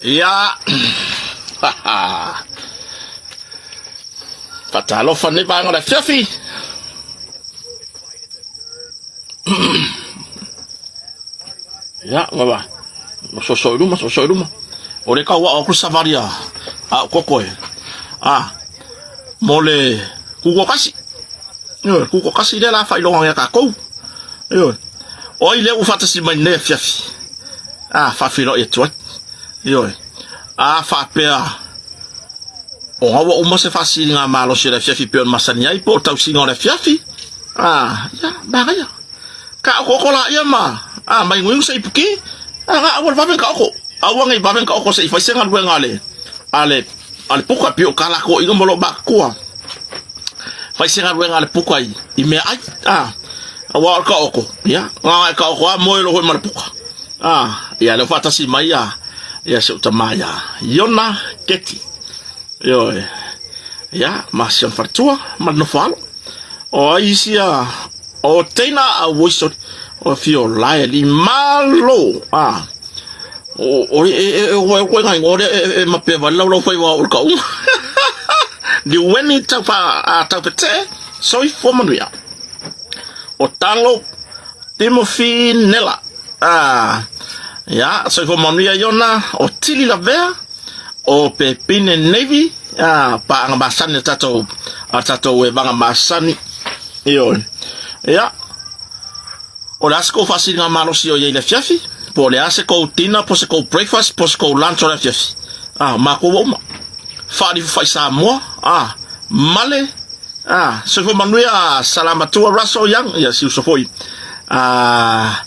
Ia, faatalofa nei vaega o le afiafi. Ia, baba, soso i luma, soso i luma. O le kau ao ku savali a a koko e. A mo le kuko kasi. Io, kuko kasi le la failonga ia kakou. Io. O ai lea ua faatasi mai nei afiafi. A faafeiloai atu ai. Ioe. A faapea o ga ua uma se faasiliga malosi o le afiafi pei ona masani ai po o le tausiga o le afiafi. A, ia, manaia. Ka okooko laia ma a mai guigu se i puki. A ga aua le vave ka oko. Aua nei vave ka oko se i fai se galuega a le a le a le puka pei o ka lako iga mo lo makua. Fai se galuega a le puka i i mea ai. A, aua o le ka oko. Ia, ga e ka oko a moe lo hoi ma le puka. A, ia lea ua faatasi mai ia, ia si ou tama ia Iona Keti. Ioe. Ia, ma si ona faletua, ma le nofo alo. O ai isi ia, o teina a ui sorry, o fio lae li malo. A, o, o, e, e, e, o, e, o, e, o, e, e, ma pe vale lau lau fai wa o le kaunga. Niueni tau wha, a, tau whete, soifua manuia. O Talo Timothy Nela. Ah, ia, soifua manuia Iona, o Tili Lavea, o Pepine Navy, ah, paaga masani a tatou, a tatou e vaga masani. Ioe. Ia, o le a se kou faasiliga malosi o i ai i le afiafi, po o le a se kou dinner, po o se kou breakfast, po o se kou lunch o le afiafi. Ah, makou ua uma. Faalifu fai Samoa, ah, male, Ah, soifua manuia Salamatua Russell Young, ia si uso foi. Ah,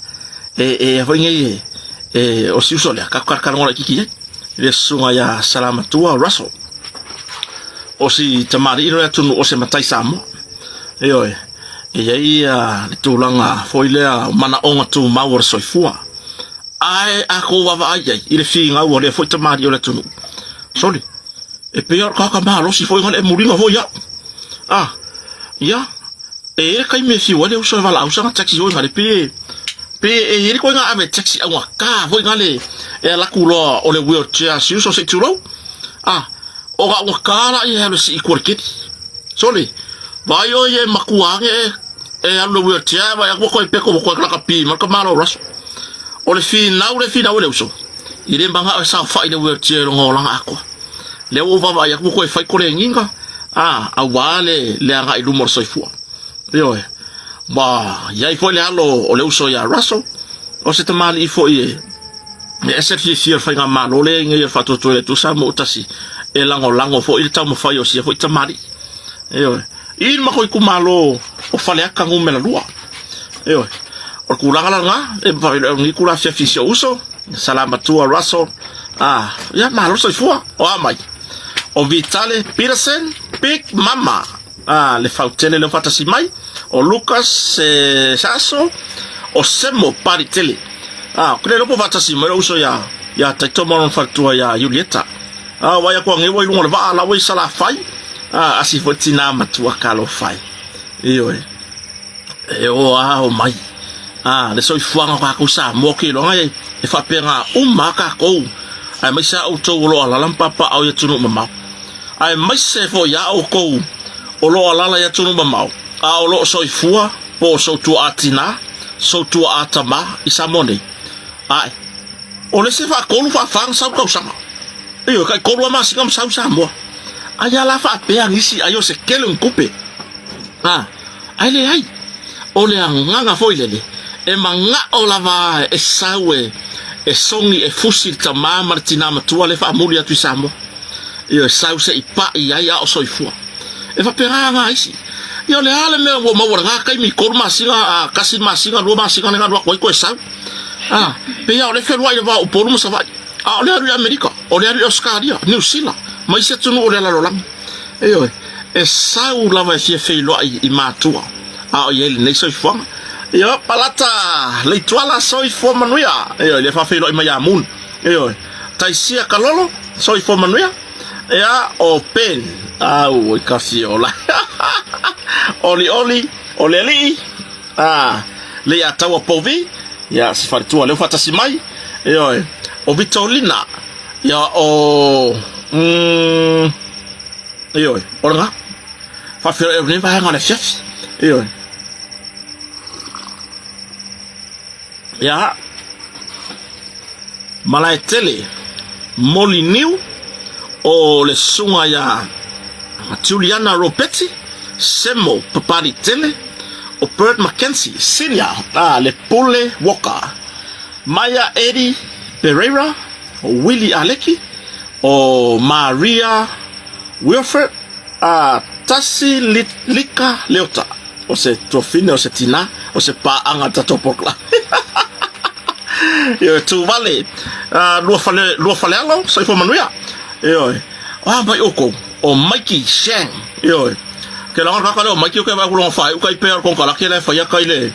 e e foi ngai e e o si uso lea, ka ka ka ngola kiki ai. Le susuga ia Salamatua Russell. O si tamali'i lea atunu o se matai Samoa. Ioe, e iai ia le tulaga foi lea o manaoga tumau o le soifua. Ae a kou vaavaai ai i le figau o lea foi tamalii o le atunuu, sole, e pei lava o le tagata malosi foi le muliga foi au. Ah, ia, e i ai le taimi e fiu ai le uso e valaau sana taxi foi ngale, pe, pe e i ai le koiga ave taxi augata foi ngale e alu atu loa o le wheelchair si uso se i tulou. Ah, o ka augata la ia e alu e sii i tua i le keli. Sole, vaai oe ia e matua ane e, e alu le wheelchair e vaai atu ua toe peko ua toe lakapi mai le tamalo o Russell. O le finau le finau e le uso, i le manao e saofai i le wheelchair i lona olaga atoa. Lea ua ou vaavaai atu ua toe fai koleniga, a, aua le, le agai i luma o le soifua. Ioe. Ua i ai foi le alo o le uso ia Russell, o se tamalii foi e, e ese le fiafia o le faigamalo lea ina ia faatuatua i le Atua Samoa tasi e lagolago foi le taumafai o sia foi tamalii. Ioe. I le matou itumalo o Faleata numera 2. Ioe. O le tulaga la lena, e mafai o lenei itula afiafi i si ou uso, Salamatua Russell, a, ia, malo le soifua, o a mai? O Vitale Peterson, Big Mama, a, le fautele lea ua faatasi mai, o Lucas e, Saso, o Semo Paritele. A, ou te le iloa po o faatasi mai lou uso ia, ia Taito ma lona faletua ia Julieta. A, vaai atu anei ua i luga o le vaa, la ua i Salafai, a, asi foi le tina matua talofa e. Ioe. E o a o mai. A, le soifuaga o kākou Samoa ou te iloa e, e faapena uma a kākou, aemaise a outou o lo o alala ma papaaao i atunuu mamao. Aemaise foi a outou o lo o alala i atunuu mamao, a o lo o soifua po o sou tuaa tinā, sou tuaa tamā i Samoa nei. Ae, o le isi faatolu faafa ona sau le tausaga. Ioe, tai tolu lava masina ma sau i Samoa. Ai a la faapea nisi ai o se tele o ni tupe. A, ae leai. O le agaga foi lele, e manao lava e sau e, e sogi e fusi le tamā ma le tinā matua lea e faamuli atu i Samoa. Ioe, sau se i paʻi ai a o soifua. E faapena aga isi. Ia o le a le mea ua maua lena taimi, tolu masina, a tasi masina, lua masina lena alu atu ai toe sau. A, pei lava o lea e feluai i le va o Upolu ma Savaii. A o le alu i Amerika, o le alu i Ausetalia, Niu Sila, ma isi atunuu o le lalolagi. Ioe, e sau lava e fia feiloai i matua, a o i ai lenei soifuaga. Ioe, Palata Leituala, soifua manuia. Ioe, lea faafeiloai mai ia Moon. Ioe, Taisia Kalolo, soifua manuia. Ea, o Ben, au, i ka fiola. Oli oli, o le alii, a, le ia taua Povi, ia, si faletua leo faatasi mai. Ioe, o Vitolina, ia, o, mm, ioe, o lena. Faafeiloai atu nei vaega o le afiafi. Ioe. Ia, Malaetele, Moliniu, o le susuga ia Juliana Ropeti, Semo Papalitele, o Bert McKenzie, Senior, a le Pule Walker, Maia Eddie Pereira, o Willie Aleki, o Maria Wilfred, a Tasi Lika Leota. O se tuafine, o se tinā, o se pāʻanga tatou polokalame. Ioe, tūwale, lua fale, lua fale alo, soifua manuia. Ioe, o a mai oukou, o Mikey Shang, ioe. Ke laga kaka leo Mikey o ke vai kulonga whai, uka i pea o le konkalake le whaia kai le,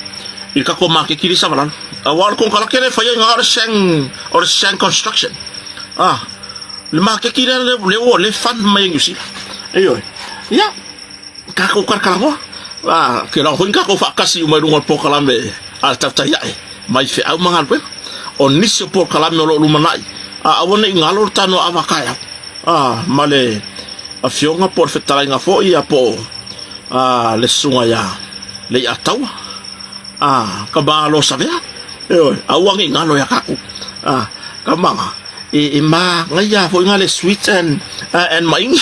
i kako makeki li savalalo. A wa o le konkalake le whaia i ngā o le Shang, o le Shang Construction. Ah, le makeki le, le, le, le, le fund mai e New Zealand. Ioe, ia, Kākou kalakalagoa, a ke lawa foi kākou faakasi uma i luga o le polokalame a le tautai aʻe mai feau ma galuega. O nisi o polokalame o lo o lumanai, a aua ne i galo le tanoa ava kaeau, a ma le afioga po o le fetalaiga foi ia po o a le susuga iā Leiataua, a ka malo savea, ioe, aua ne i galo iā kākou, a ka maga. E, e māngaia foi ngā le sweet and, and maingi.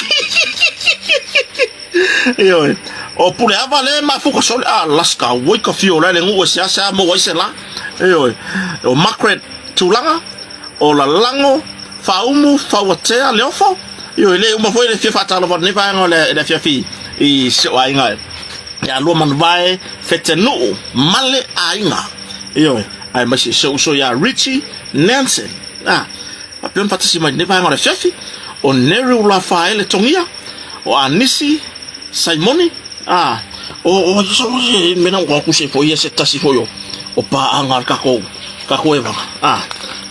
Ioe. O pule ava le mafuka sole a laska woi ka fio le ngu se asa mo wai se la. Ioe. O Margaret Tulaga, o Lalango, Faumu, Fauatea, Leofo. Ioe, le uma foi le fia whaatalo nei vaega o le, le afiafi i si o aiga. Ia lua manuvae, Fetenuu, Male Aiga. Ioe, aemaise si ou uso ia Richie Nansen. A, faapea ona faatasi mai lenei vaega o le afiafi, o Neru Lafaele Togia, o Anisi Saimoni, a, o, o, o, mena ua kuse foi ia se tasi foi o, o paaga a le kakou, kakou evaga. A,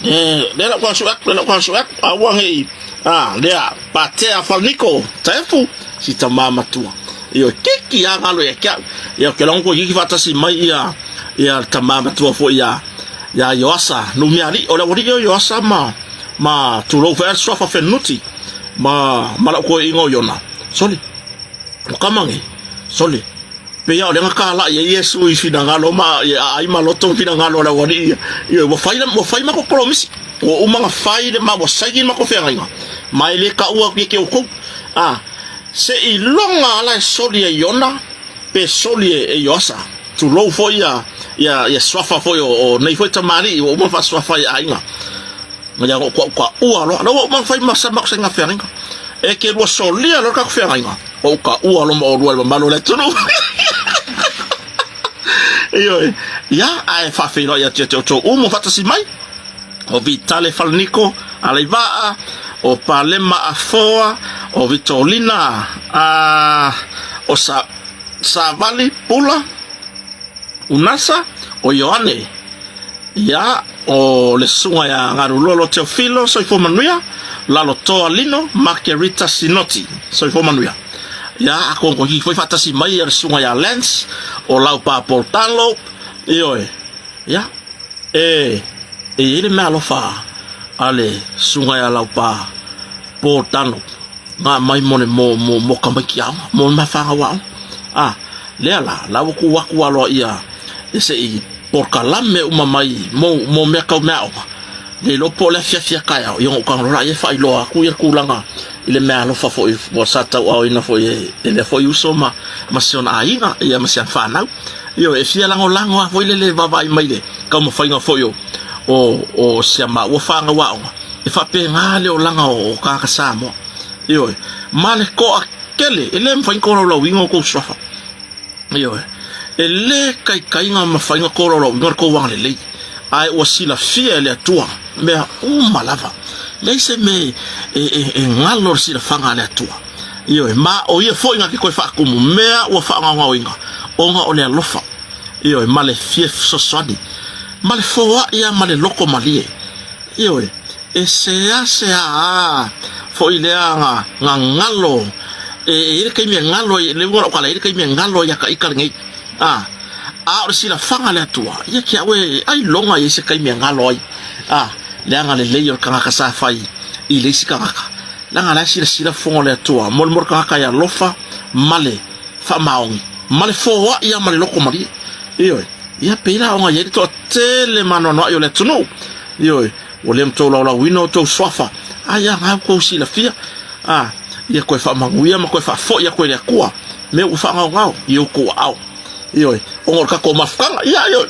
le, le lau kasu aku, le lau kasu aku, a ua ngei, a, lea, Patea Falniko, Taefu, si tamā matua. Ioe, kiki a ngalo ia ki au. Ia, ke longo koe kiki faatasi mai ia, ia le tamā matua foi ia, ia Ioasa, Numiali'i, o le auali'i o Ioasa ma, ma tulou foi a le suafa Fenuti, ma, ma lau toeaina o Iona. Sole, o kama nei, sole, pei lava o lea na talai ai Iesu i finagalo ma, i aai ma loto finagalo o le auali'i ia. Ioe, ua fai, ua fai matou polomisi, ua uma ona fai le ma, ua saini le matou feagaiga, ma e le taua atu ia te outou. A, seiloga ala e soli e Iona, pe soli e Ioasa. Tulou foi ia, ia, ia suafa foi o, o nei foi tamalii ua uma ona faasuafa i aiga. Ia o kua'u kaua loa. La ua uma ona fai ma sa matou saiga feagaiga. E te lua solia loa le tatou feagaiga, ua ou kaua loa ma oulua i le mamalu o le atunuu. Ioe. Ia, ae faafeiloai atu ia te outou uma faatasi mai. O Vitale Falaniko Aleivaa, o Palema Afoa, o Vitolina, a, o Sa, Savali Pula Unasa, o Ioane, ia, o le susuga ia Galulolo Teofilo Soifua Manuia, Lalotoa Lino Makerita Sinoti Soifua Manuia. Ia, atonu koe foi faatasi mai ia le susuga ia Lance, o Laupa Paul Talo, ioe. Ia, e e i ai le meaalofa a le susuga ia Laupa Paul Tano na aumai mo le mo mo mo tamaiti aoga, mo le mafanau aoga. A, lea la, la ua tuu atu aloaia e se i polokalame uma mai mo mo mea tau meaaoga, le iloa po o le afiafi a taeao, ia ona ou tago loa lea e faailoa atu ia le tulaga i le meaalofa foi ua sa tauaaoina foi e lea foi uso ma ma si ona aiga ia ma si ana fanau. Ioe, e fia lagolago lava foi lele vaavaai mai le taumafaiga foi o o o si a maua fanau aoga, e faapena le olaga o tagata Samoa. Ioe, ma le toatele, e le mafai ona tolaulauina outou suafa. Ioe, e le taitai ona mafai ona tolaulauina le tou agalelei, ae ua silafia e le Atua mea uma lava. E leai se mea e, e, e galo le silafaga a le Atua. Ioe, ma o ia foi na te toe faatumu mea ua faagaogaoina ona o le alofa, ioe, ma le fia fesoasoani, ma le foai lava ma le loto malie. Ioe, e seasea a foi lea na, na galo, e, e i ai le taimi e galo ai, le uiga o lau tala, e i ai le taimi e galo ai ia ta ita lenei. A, a o le silafaga a le Atua, ia te au e ailoga i ai se taimi e galo ai, a, le agalelei o le tagata sa fai i le isi tagata. Leaga la e silasila fofoga o le Atua, molimoli tagata e alofa ma le faamaoni, ma le foai lava ma le loto malie. Ioe, ia pei la ona i ai le toatele ma anoanoai o le atunuu. Ioe, ua le matou laulauina outou suafa, a ia na outou silafia, a ia toe faamanuia ma toe faafoi atu e le Atua mea ua faagaogao i outou aao. Ioe, ona o le tatou mafutaga, ia ioe.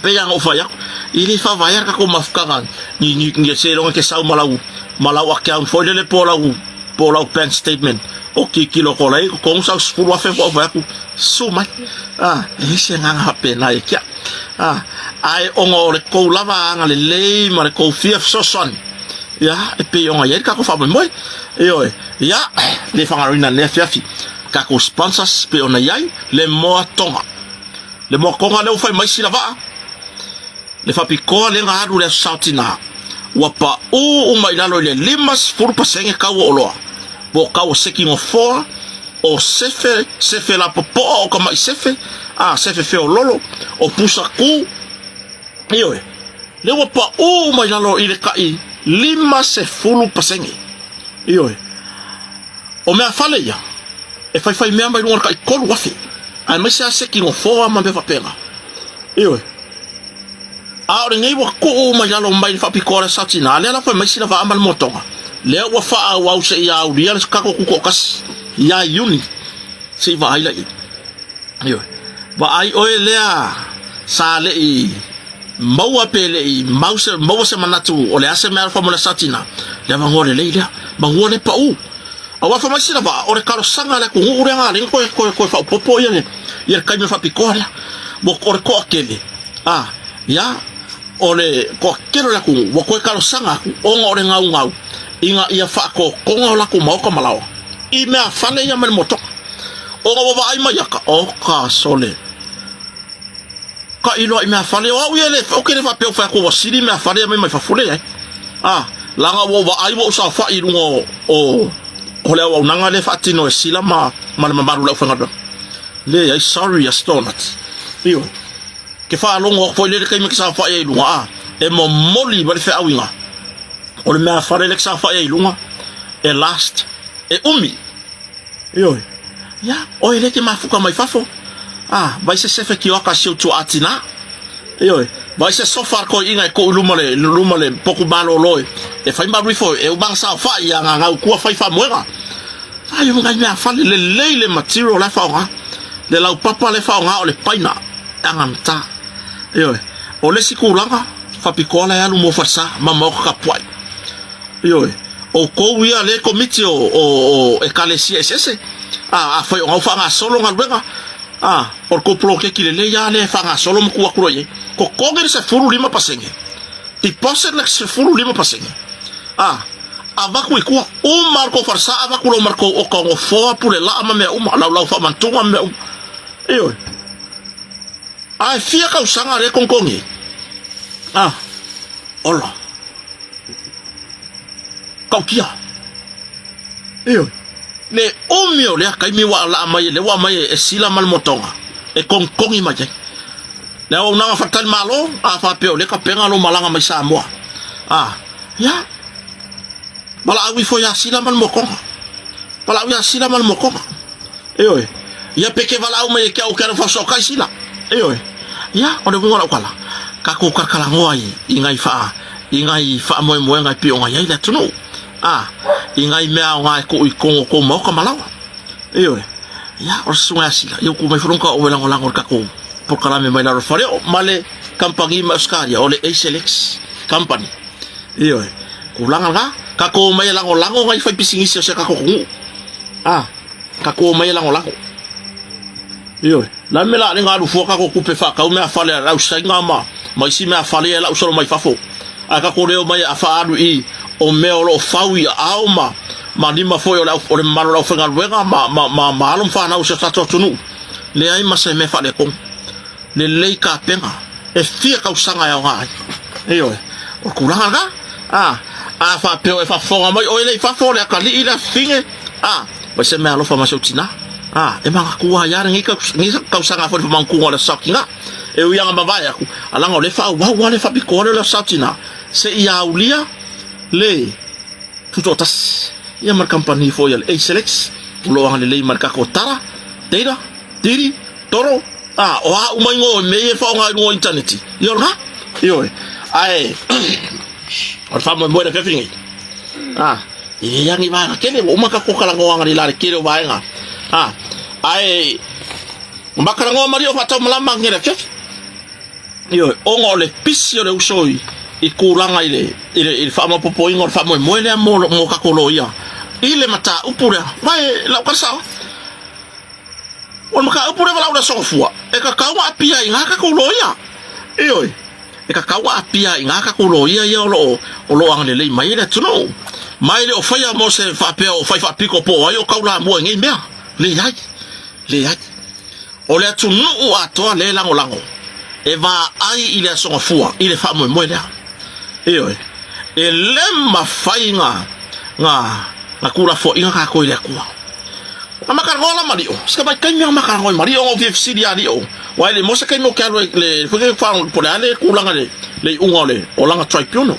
Pei lava ona ou fai atu, e le faavaea le tatou mafutaga ni, ni, ni, seiloga e te sau ma lau, ma lau account foi lele po o lau, po o lau bank statement o tilotilo atu la i totonu sau 10,000 faatoa ou fai atu, susu mai. A, e leai se agaga faapena ia te au. A, ae ona o le tou lava agalelei ma le tou fia fesoasoani, ia, e pei ona i ai le tatou faamoemoe. Ioe, ia, le faagaloina i lenei afiafi tatou sponsors e pei ona i ai le Moa Tonga. Le moatoga lea ua fai mai sila vaa, le faapitoa lea na alu i le Aso Sa o Tina, ua paū uma i lalo i le 50% tau o oloa, po o tau o seki nofoa, o sefe, sefe lapopoa o tamai sefe, a, sefe feololo, o pusa kū, ioe, lea ua paū uma i lalo i le tai 50%. Ioe. O meafale ia, e faifaimea mai luga o le tai 3,000, aemaise lava seki nofoa ma mea faapena. Ioe. A o lenei ua tuu mai lalo mai le faapitoa lea sa tina, lea la fai mai sina vaa ma le motoga, lea ua faaauau seia aulia le tatou tutoatasi ia Iuni, se i vaai la i ai. Ioe. Vaai oe lea sa le i maua pe le i mau se, maua se manatu o le a se mea alofa mo le sa tina, le avanoa lelei lea, manua le pau. Aua fai mai sina vaa, o le talosaga a le atunuu lea na ala ai ona toe, toe, toe faaopoopo ia le, ia le taimi o le faapitoa lea. Ua, o le toatele, a, ia, o le toatele o le atunuu ua toe talosaga atu ona o le gaugau ina ia faatotoga o latou maota ma laoa i meafale ia ma le motoka. Ona ua vaai mai aka, oka sole, tailo i meafale, o au ia le, ou te le faapea ua fai atu ua sili meafale ia mai fafo, leai. A, leaga ua ou vaai ua ou saofai i luga o, o, o le auaunaga lea e faatino e Sila ma, ma le mamalu o le aufaigaluega. Leai, sorry Astonat. Ioe. Ke faalogo atu foi lea i le taimi e saofai ai i luga, a, e momoli mai le feauiga, o le meafale lea e saofai ai i luga, e last, e umi. Ioe. Ia, oe lea e te mafuta mai fafo. A, vai se sefe tioaka a si ou tuaa tinā. Ioe. Vai se sofa a le toeaina e tuu i luma le, luma le potu malolo e, e fai malu ifo, e uma ona saofai ia gagau tua fai faamoega. Ai o nai meafale lelei le material la e faaaoga. Le laupapa lea e faaaoga o le paina e agagata. Ioe. O le isi tulaga, faapitoa la e alu mo falesa ma maota tapuai. Ioe, outou ia le komiti o, o, o ekalesia eseese, a, afai o na ua faagasolo galuega, a, o le tou poloketi lelei lava lea e faagasolo ma tuu atu loa i ai. Totogi le 15%, deposit le 15%, a, avatu i tua, uma le tou falesa avatu loa ma le tou oka nofoa, pule laa ma mea uma, laulau faamantuga ma mea uma. Ioe. A e fia tausaga lea e togitogi ai? A, ola. Tautia. Ioe. Le umi o lea taimi ua laa mai, lea ua aumai e Sila ma le motoga e togitogi mai ai. Le auaunaga faletalimalo, a faapea o lea kapega lou malaga mai Samoa. A, ia, valaau ifo ia Sila ma le mokoga. Valaau ia Sila ma le mokoga. Ioe. Ia pe ke valaau mai e ke au ke alu faasookai Sila. Ioe. Ia, o le uiga o lau tala, tatou talatalanoa i, i nai faa, i nai faamoemoega e pei ona i ai le atunuu. A, i nai mea aoga e tuu i totonu o tou maota ma laoa. Ioe. Ia, o le susuga ia Sila, ia ua tuu mai foi lona tau e lagolago i le tatou polokalame mai lalo o le faleoo ma le kamupani mai Ausetalia, o le Acelex Company. Ioe. Tulaga lena, tatou omai e lagolago nai faipisinisi o si a tatou atunuu. A, tatou omai e lagolago. Ioe. La me la lenga alu fua tatou tupe faatau mea fale a le ausaina ma, ma isi mea fale ia e lau solo mai fafo. Ae tatou le omai a faaalu i o mea o lo o fau i aao ma, ma lima foi o le, au, o le mamalu o le aufaigaluega ma, ma, ma, ma alo ma fanau o si o tatou atunuu. Leai ma se mea faaletonu. Lelei tapena. E fia tausaga e aoga ai. Ioe. O le tulaga lena. A, a faapea e faafofoga mai oe lea i fafo, le atalii, le afafine, a, mai se mea alofa ma si ou tina. A, e manatua ai lava lenei tausaga foi le faamautuga o le Aso Saotina. E ui lava ina mavae atu, a leaga o lea e faaauau lava le faapitoa lea o le Aso Saotina, seia aulia le tutoatasi. Ia ma le kamupani foi a le Acelex, o lo o agalelei ma le tatou tala, data, diri, toro, a, o a uma igoa o mea ia e faaaoga i luga o initaneti, ia o lena. Ioe. Ae, o le faamoemoe i le afiafi lenei, a, e leai lava ni vaega tele, ua uma tatou talanoaga i le la tele o vaega. A, ae, ma talanoa malie o faataumalama atu nei i le afiafi. Ioe, ona o le pisi o le uso i, i tulaga i le, i le, i le faamaopoopoina o le faamoemoe lea mo, mo tatou loia i le mataupu lea. Vae, lau tala sao. O le mataupu lea valaau le Aso Gafua, e tatau ona apia ai i ina tatou loia. Ioe, e tatau ona apia ai i ina tatou loia ia o lo o, o lo o agalelei mai ai le atunuu. Ma e le o faia mo se faapea o fai faapito po o ai o taulamua i nei mea. Leai, leai. O le atunuu atoa lea e lagolago e vaai i le Aso Gafua i le faamoemoe lea. Ioe, e le mafai na, na, na tuulafoaiina tatou i le Atua. Na makalanoa la ma Lio. Se tamai taimi a makalanoa ai ma Lio, na ou fia fesili ia Lio, aua e le i maua se taimi ou te alu ai le foi nei fa po o le a le tulaga le le iuga o le o lana tribunal.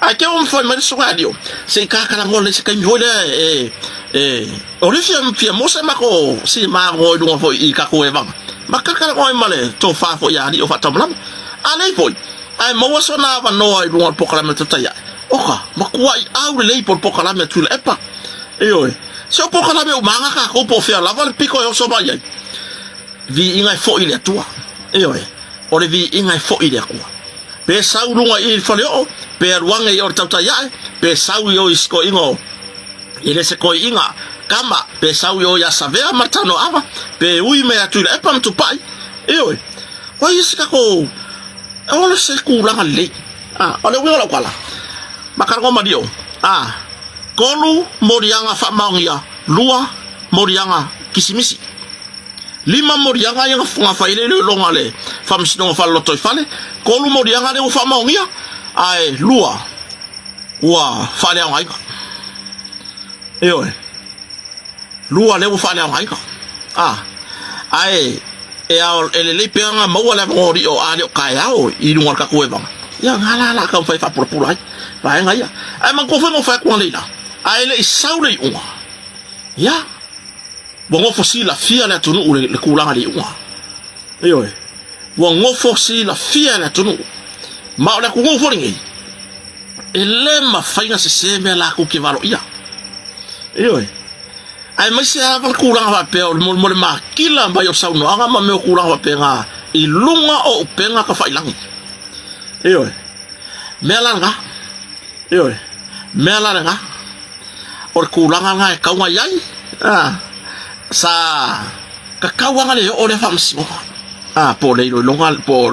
Ae te i ua mafai mai le susuga ia Lio, se i tatalanoa lelei se taimi foi lea e e o lea fia fia maua se matou si magogo i luga foi i tatou evaga. Ma talatalanoa ai ma le tofa foi ia Lio faataumalama. A leai foi, ae maua sona avanoa i luga o le polokalame a Tautai Ae, oka, matuai aulelei po o le polokalame a Tuilaepa. Ioe. Se o polokalame uma lava tatou po o fea lava le pito e oso mai ai, viiga e foi i le Atua. Ioe. O le viiga e foi i le Atua. Pe sau i luga i i le faleoo, pe alu ane i o le tautai ae, pe sau i o i se toeaiga o, e le se toeaiga kama, pe sau i o ia Savea ma le Tanoaava, pe ui mai ia Tuilaepa ma Tupai. Ioe. O ai se tatou, o se tulaga lelei. A, o le uiga o lau tala, Makalogo Malio, a, Tolu moliaga faamaonia, lua moliaga kisimisi. Lima moliaga ia na fai ai le iloiloga a le Faamasinoga Faale-Lotoifale, tolu moliaga lea ua faamaonia, ae lua ua faaleaogaina. Ioe. Lua lea ua faaleaogaina. A, ae e ao, e lelei pea ona maua le avanoa o lio, a le o taeao i luga o le tatou evaga, ia na la la taumafai e faapulapula ai vaega ia. Ae manatua foi na ou fai atu analeila, a e le i sau le iuga, ia, ua nofo silafia le atunuu le, le tulaga i le iuga. Ioe, ua nofo silafia le atunuu. Ma o le atunuu foi lenei, e le mafai ona sese mea latou te valoia. Ioe. Aemaise lava le tulaga faapea o le molemole makila mai o saunoaga ma mea o tulaga faapena i luga o upega tafailagi. Ioe. Mea la lena. Ioe. Mea la lena. O le tulaga lena e tatau ona i ai. A, sa tatau lava ona le oo lea faamasinoga. A, po o le iloiloga po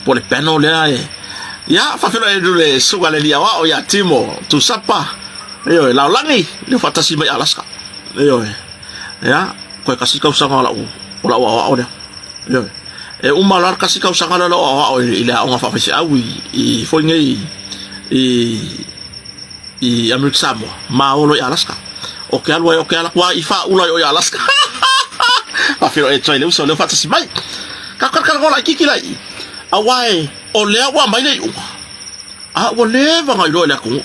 o le panel lea e, ia, faafeiloai atu i le susuga i le alii aoao ia Timo Tusapa. Ioe, Laolagi, lea ua faatasi mai Alaska. Ioe, ia, toe tasi tausaga o lau, o lau aoao lea. Ioe, e uma loa le tasi tausaga lea o lau aoao i, i le aoga faafaifeau i, i foi nei i, i Amerika Samoa, ma o loa i Alaska. O ke alu ai, o ke ala atu lava i faaula i o i Alaska. Faafeiloai atu ai i le uso lea ua faatasi mai. Tatou talatalanoa laitiiti la i i. Aua e, o lea ua aumai le iuga, a ua leva ona iloa e le atunuu.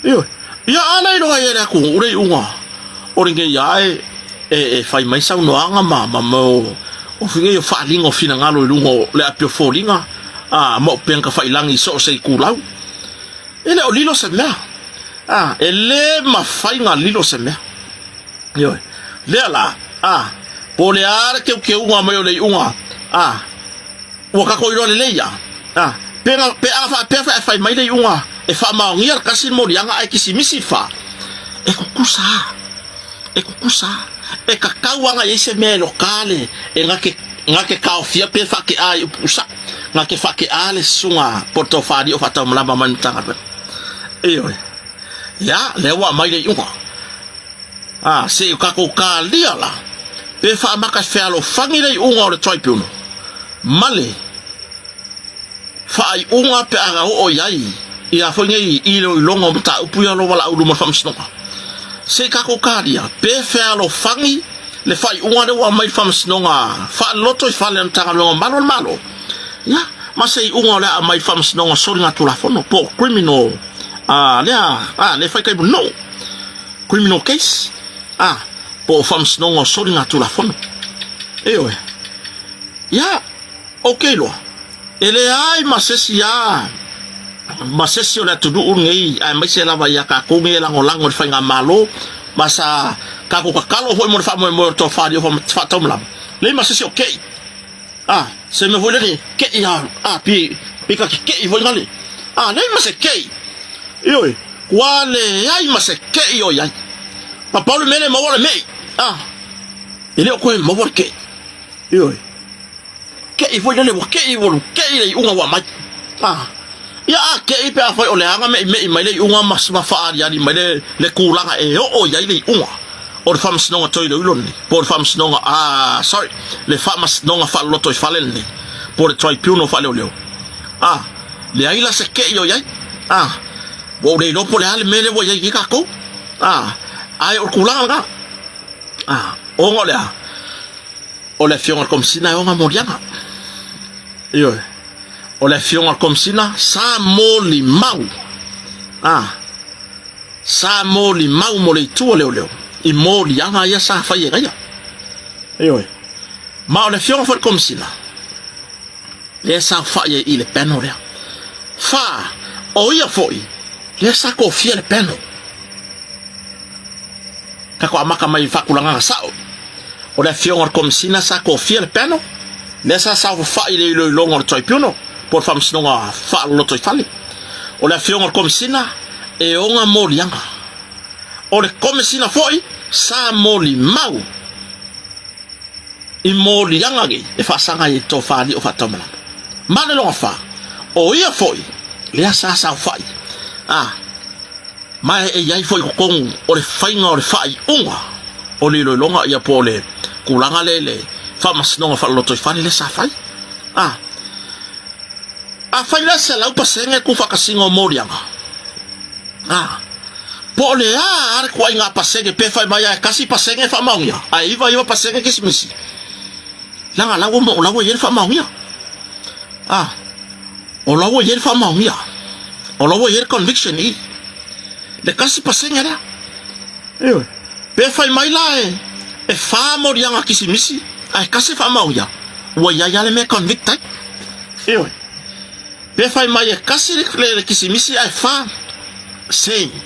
Ioe. Ia a le iloa ai e le atunuu le iuga o lenei a e, e, e fai mai saunoaga ma, ma, ma o, o nei o faaaliga o finagalo i luga o le api o foliga, a, ma upega tafailagi i so o se itulau. E le o lilo se mea. A, e le mafai ona lilo se mea. Ioe. Lea la, a, po o le a le teuteuga mai o le iuga, a, ua tatou iloa lelei a, a, pe na, pe a faapea foi ae fai mai le iuga e faamaonia le tasi le moliaga ae kisimisi le fa, e tutusa a, e tutusa a. E tatau lava ona i ai se mea e loka le, e na te, na te taofia pe faatea i upu usa, na te faatea le susuga po o le tofa alii o faataumalama mai le Matagaluega. Ioe. Ia, lea ua aumai le iuga. A, se i tatou talia la, pe faamata fealofani le iuga o le Tribunal ma le faaiuga pe a oo i ai ia foi nei iloiloga o mataupu ia o lo o valaau i luma o le Faamasinoga. Se i tatou talia pe fealofani le faaiuga lea ua aumai i le Faamasinoga Faalotoifale a le Matagaluega o Malu a le Malo, ia, ma se iuga o le a aumai i le Faamasinoga Soligatulafono po o Criminal a lea a le faitaimunuu, criminal case, a po o Faamasinoga o Soligatulafono. Ioe. Ia, ou te iloa, e leai ma se isi a ma se isi o le atunuu lenei aemaise lava ia tatou nei e lagolago i le faigamalo ma sa tatou tatalo foi mo le faamoemoe o le tofa alii o faataumalama, leai ma se isi o kei. A, se mea foi lele, kei a, a, pi, pi ka kei foi ngale. A, leai ma se kei. Ioe, ua leai ma se kei o i ai. Ma pau le mea lea e maua o le mei. A, e le o toe maua le kei. Ioe. Kei foi lele, ua kei, ua kei le iuga ua aumai. A, ia a kei pe afai o le a na meimei mai le iuga ma, ma faaaliali mai le, le tulaga e oo i ai le iuga o le faamasinoga toiloilo lenei, po o le faamasinoga, a, sorry, le faamasinoga faalotoifale lenei, po o le tribunal faaleoleo. A, leai la se kei o i ai. A, ua ou le iloa po o le a le mea lea ua i ai nei tatou. A, ae o le tulaga lena. A, ona o le a? O le Afioga i le Komesina e ona moliaga. Ioe. O le Afioga i le Komesina sa molimau. A, sa molimau mo le itu a leoleo i moliaga ia sa fai e ia. Ioe. Ma o le Afioga foi i le Komesina, lea sa saofai ai i le panel lea. Fa, o ia foi lea sa tofia le panel. Tatou amata mai i faatulagaga sao. O le afioga o le Komesina sa tofia le panel, lea sa saofafai i le iloiloga o le Tribunal po o le Faamasinoga Faalolotoifale. O le afioga o le Komesina e ona moliaga. O le Komesina foi sa molimau i moliaga nei e faasaga ai i le tofa alii o Faataumalama. Ma le lona fa, o ia foi lea sa saofai a Ma e i ai foi i totonu o le faiga o le faaiuga o le iloiloga ia po o le tulaga lea i le faamasinoga faalotoifale lea sa fai. A, afai la 100% tuufaatasiga o moliaga, a, po o le a a le tuaiga pasene pe fai mai lava e 1% faamaonia ae 99% kisimisi, leaga la ua, la ua i ai le faamaonia. A, O la ua i ai le faamaonia. O la ua i ai le conviction i le 1% lea. Ioe. Pe fai mai la e, e fa moliaga kisimisi ae tasi e faamaonia, ua i ai lava le mea e convict ai. Ioe. Pe fai mai e tasi le, le, le kisimisi ae fa, same.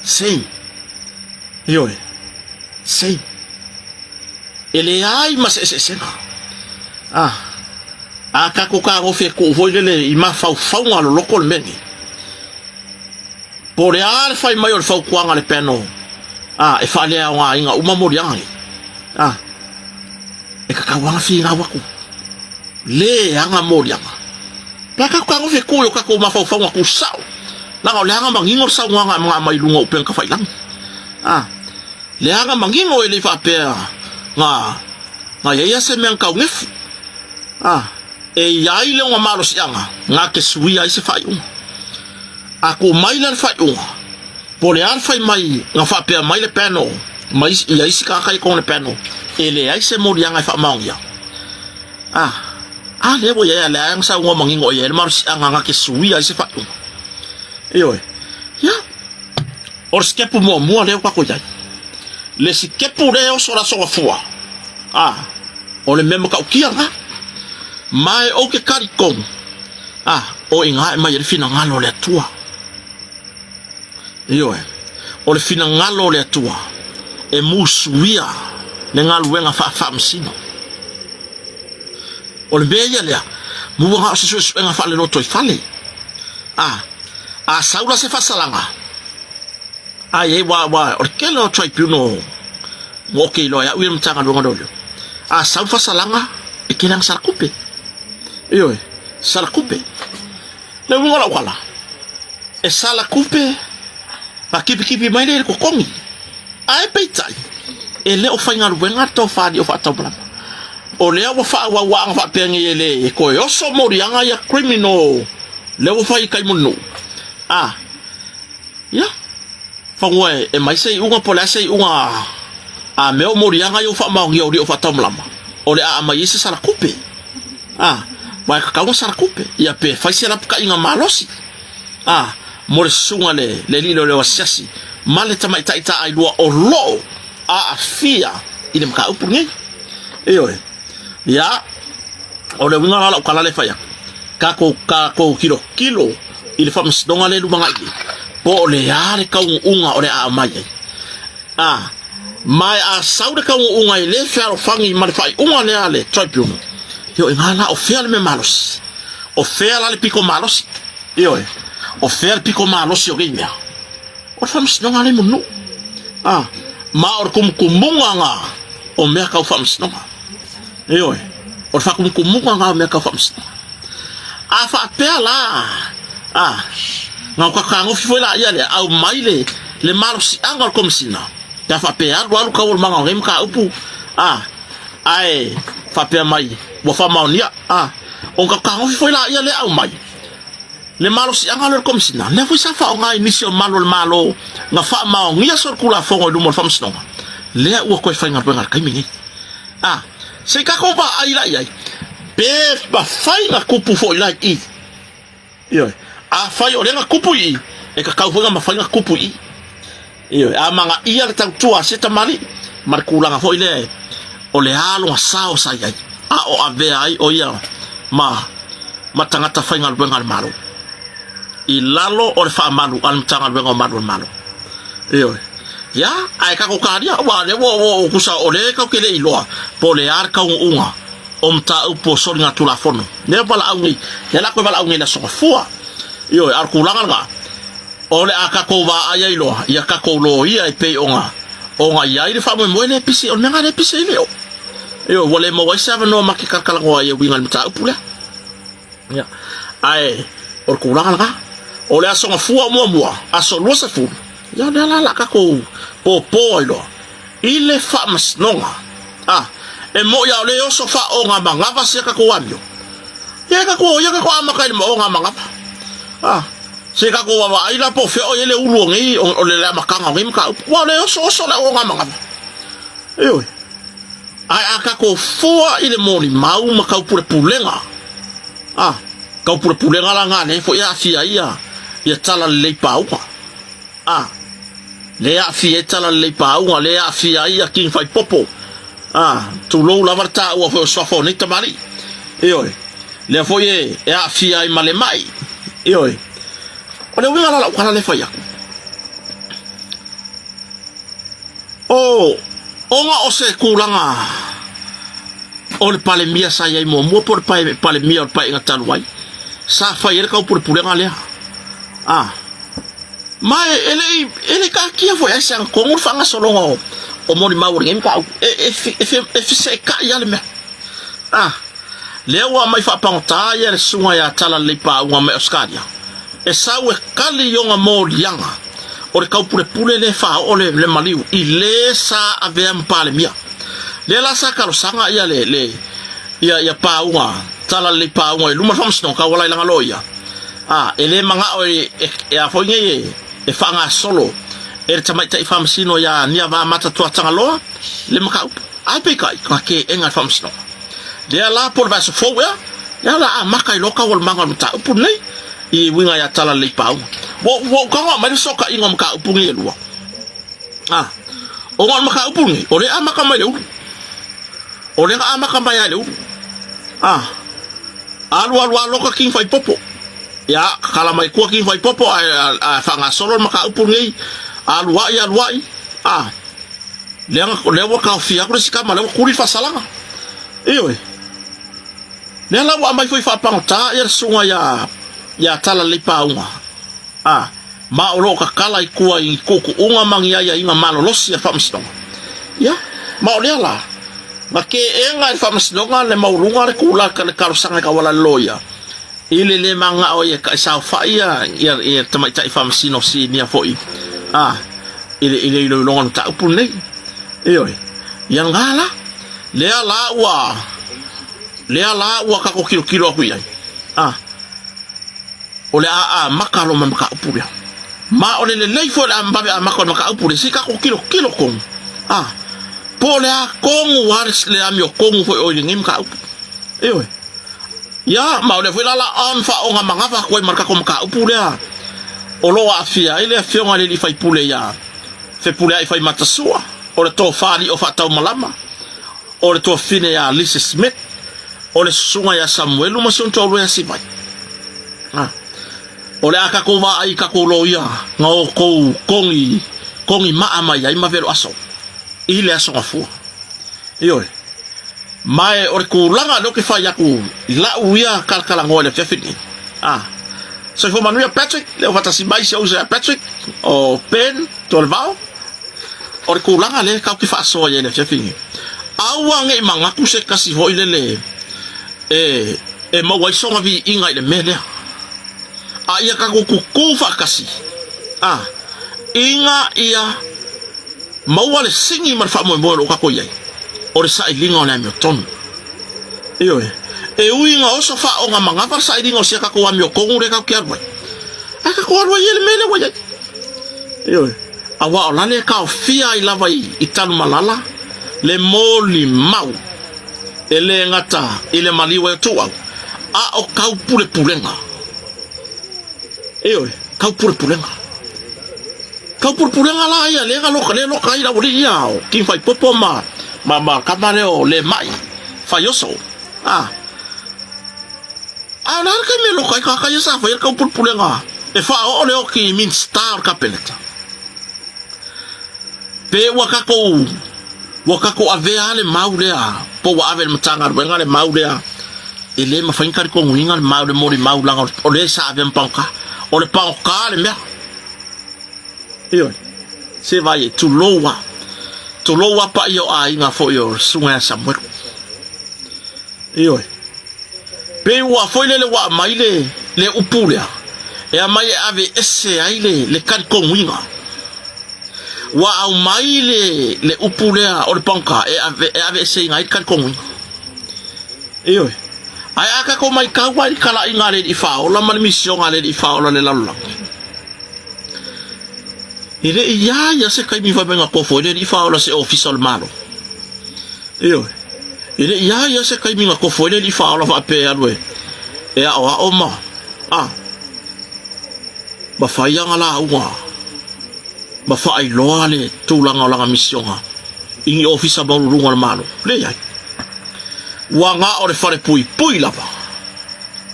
Same. Ioe. Same. E leai ma se eseesega. A, a tatou tagofi e tuu foi lele i mafaufauga loloto le mea lenei. Po o le a le fai mai o le fautuaga a le panel, a, e faaleaogaina uma moliaga nei. A, e tatau lava ona finau atu, leaga moliaga. Pe a tatou tagofi e tuu i o tatou mafaufauga tusao, leaga o leaga manino le saunoaga e aumai i luga o upega tafailagi. A. Leaga manino e le i faapea na na i ai a se mea na taunefu. A, e i ai le ona malosiaga na te suia ai se faaiuga. A tuu mai la le faaiuga, po o le a le fai mai na faapea mai le panel ma isi, ia isi tagata i totonu o le panel, e leai se moliaga e faamaonia. A, A lea ua i ai a lea na saunoa manino i ai le malosiaga na te suia ai se faaiuga. Ioe. Ia, o le sitepu muamua lea ua tatou i ai. Le sitepu lea e oso i le Aso Gafua, a, o le mea matautia lena. Ma e ou te talitonu, a, o i ina e aumai ai le finagalo o le Atua. Ioe, o le finagalo o le Atua e musuia le galuega faafaamasino. O le mea ia lea, mua na o se suesuega faalelotoifale. A, a sau la se faasalaga, ai e ua, ua, o le tele o tribunal ua oke iloa e au ia le Matagaluega o Leoleo. A sau le faasalaga, e tele lava ina sala tupe. Ioe, sala tupe. Le uiga o lau tala, e sala tupe ma kipikipi mai lea i le totogi. Ae peitai, e le o faigaluega le tofa alii o faataumalama. O lea ua faaauauaaga faapea nei e le toe oso moliaga ia criminal lea ua fai i tai mo le nuu. A, ia, fanua e mai se iuga po o le a se iuga a mea o moliaga ia ua faamaonia o alii o faataumalama, o le a aumai ai se sala tupe. A, aua e tatau ona sala tupe, ia pe fai se lapataiga malosi. A, mo le susuga le, le alii leoleo asiasi ma le tamaitai taailua o lo o aafia i le mataupu lenei. Ioe. Ia, o le uiga la o lau tala lea e fai atu, tatou, tatou tilotilo i le faamasinoga lea e lumanai nei, po o le a le taunuuga o le a aumai ai. A, ma e a sau le taunuuga e le fealofani ma le faaiuga lea a le tribunal, ioe, ina la o fea le mea malosi? O fea la le pito malosi? Ioe, o fea le pito malosi o nei mea? O le faamasinoga lea i Mulinuu. A, ma o le tumutumuga na o mea tau faamasinoga. Ioe, o le faatumutumuga na o mea tau faamasinoga. A faapea la, a, na o tatanofi foi laia lea, aumai le, le malosiaga o le Komesina, pe a faapea e alu alu taualumaga o nei mataupu, a, ae faapea mai ua faamaonia, a, ona tatanofi foi laia lea aumai le malosiaga lea o le Komesina, lea foi sa faaaoga i nisi o malu o le Malo na faamaonia solitulafono i luma o le Faamasinoga, lea ua toe faigaluega i le taimi lenei. A, se i tatou vaai la i ai, pe mafai na tupu foi la i i. Ioe, afai o lea na tupu i i, e tatau foi na mafai na tupu i i. Ioe, a manaia le tautua a se tamalii ma le tulaga foi lea o le a lona sao sa i ai, a o avea ai o ia ma ma tagata faigaluega a le Malo i lalo o le faamalu a le Matagaluega o Malu o le Malo. Ioe. Ia, ae tatou talia, aua o lea ua, ua, tusa o lea tatou te le iloa po o le a le taunuuga o mataupu o soligatulafono. Lea valaau nei, lea la toe valaau nei i le Aso Gafua. Ioe, a o le tulaga lena, o le a tatou vaai ai loa ia tatou loia e pei ona, ona i ai le faamoemoe lea e pisi, o le mea lena lea e pisi ai le o. Ioe, ua le maua ai se avanoa ma te talatalanoa ai e uiga i le mataupu lea. Ia, ae o le tulaga lena. O le Aso Gafua muamua, aso 20, ia lea la la tatou pōpō ai loa i le faamasinoga. A, e moʻi a o le oso faaoga manava sia tatou amio. Ia e tatou, ia tatou amata i le maoga manava. A, se tatou vaavaai la po o fea o i ai le ulu o nei, o le amataga o nei mataupu. Ua o le oso oso le aoga manava. Ioe. Ae a tatou fua i le molimau ma taupulepulega, a, taupulepulega la na lea foi e aafia ai ia, ia talalelei pauga, a, lea e aafia ai talalelei pauga, lea e aafia ai ia King Faipopo, a, tulou lava le taua foi o suafa o nei tamalii, ioe, lea foi e, e aafia ai ma le mai, ioe. O le uiga la lau tala lea e fai atu. O, ona o se tulaga o le Palemia sa i ai muamua po o le Palemia o le Paeaiga talu ai, sa fai ai le taupulepulega lea. A, ma e, e le i, e le i taatia foi ai se agatonu le faagasologa o, o molimau o lenei mataupu. E, e, e, e, e feseetai lava le mea. A, lea ua aumai faapagota ia le susuga ia Talalelei Paaunga mai Ausetalia, e sau e kali i ona moliaga o le taupulepule lea e faaoo le, le maliu i le sa avea ma Palemia. Lea la sa talosaga ia le, le, ia, ia Paaunga, Talalelei Paaunga i luma o le faamasinoga, tauala i lana loia. A, e le manao e, e, e a foi nei e, e faagasolo e le tamaitai faamasino ia Niavaamata Tuatagaloa le mataupu. Ae peitai, ka kēʻega le faamasinoga. Lea la po o le vaiaso fou ea, Lea o le a amata ai loa taualumaga o le mataupu lenei i uiga ia Talalelei Pauga. Ua ua ou tago aumai le fesootaiga o mataupu nei e lua. A, ona o le mataupu lenei, o lea e amata mai le ulu. O lea na amata mai lava i le ulu. A, alu alu lava loka King Faipopo. Ia, tatala mai tua King Faipopo ae ae faagasolo le mataupu lenei. Alu ai alu ai, a, lea na lea ua taofia atu le isi tama, lea ua tuli le faasalaga. Ioe. Lea la ua aumai foi faapagota ia le susuga ia ia Talalelei Pauga, a, ma o lo o tatala i tua i tuutuuga ma ni aiaiga malolosi a le Faamasinoga. Ia, ma o lea la, na teena e le Faamasinoga le maualuga le tulaga le talosaga i tauala le loia, i le le mananao ai e saofai ia, ia, ia le tamaitai faamasino sinia foi, a, i le, i le iloiloga o le mataupu lenei. Ioe, ia lena la, lea la ua, lea la ua tatou tilotilo atu i ai, a, o le a amata loa ma le mataupu lea. Ma o le lelei foi o le vave amata o le mataupu lea, se i tatou tilotilo tonu, a, po o le a tonu lava le amiotonu foi o i lenei mataupu. Ioe. Ia, ma o lea foi la la on faaoga manava atu ai ma le tatou mataupu lea o lo o aafia ai le afioga i le alii faipule ia Fepuleai Faimatasua, o le Tofa Alii o Faataumalama, o le tuafafine ia Lisa Smith, o le susuga ia Samuelu ma si ona toalua ia Sivai. A. O le a tatou vaai i tatou loia na outou kogi, kogi maa mai ai ma velo aso i le aso gafua. Ioe. Ma e o le tulaga lea ou te fai atu i lau ia talatalanoa i le afiafi lenei. A. Soifua manuia Patrick, lea ua faatasi mai si ou uso ia Patrick, o Ben Tualevao. O le tulaga lea tatou te faasoa i ai i le afiafi lenei. Aua ne i manatu se tasi foi lele e, e maua ai sona viiga i le mea lea. A ia tatou tutu faatasi, a, ina ia maua le sini ma le faamoemoe o lo o tatou i ai, o le sailiga o le amiotonu. Ioe, e ui ina oso faaoga manava le sailiga o sia tatou amiotonu lea tatou te alu ai, ae tatou alu ai ia i le mea lea ua i ai. Ioe, aua o lale e taofia ai lava i Tanumalala le molimau e le gata i le maliu ai o Tuuau, a o taupulepulega. Ioe, taupulepulega. Taupulepulega la ia lea na loka, lea loka ai le aualii ia o King Faipopo ma, ma, ma tama lea o Lemai, Faioso. Ah. A o le a le taimi e loka ai tagata ia sa faia le taupulepulega e faaoo le oki i Minista o le Kapeneta. Pe ua tatou ua tatou avea le mau lea po ua ave i le Matagaluega le mau lea e le mafai ona talitonuina le mau le molimau leaga o lea sa avea ma pagota. O le pagota le mea. Ioe. Se vai e tulou lava. Tulou lava paia o aiga foi o le susuga ia Samuelu. Ioe. Pei ua foi lele ua aumai le, le upu lea, e aumai e ave ese ai le, le talitonuina. Ua aumai le, le upu lea o le pagoka e ave, e ave eseina ai le talitonuina. Ioe. Ae a tatou maitau lava i le talaiga a le Alii Faaola ma le misioga a le Alii Faaola i le lalolagi, e le i ia ia se taimi fai mai na tofo ai le Alii Faaola se ofisa o le Malo. Ioe. E le i a ia se taimi na tofo ai le Alii Faaola faapea e alu e, e aoao ma, a, ma fai ana lauga ma faailoa le tulaga o lana misioga i ni ofisa maualuluga o le Malo. Leai. Ua na o le falepuipui lava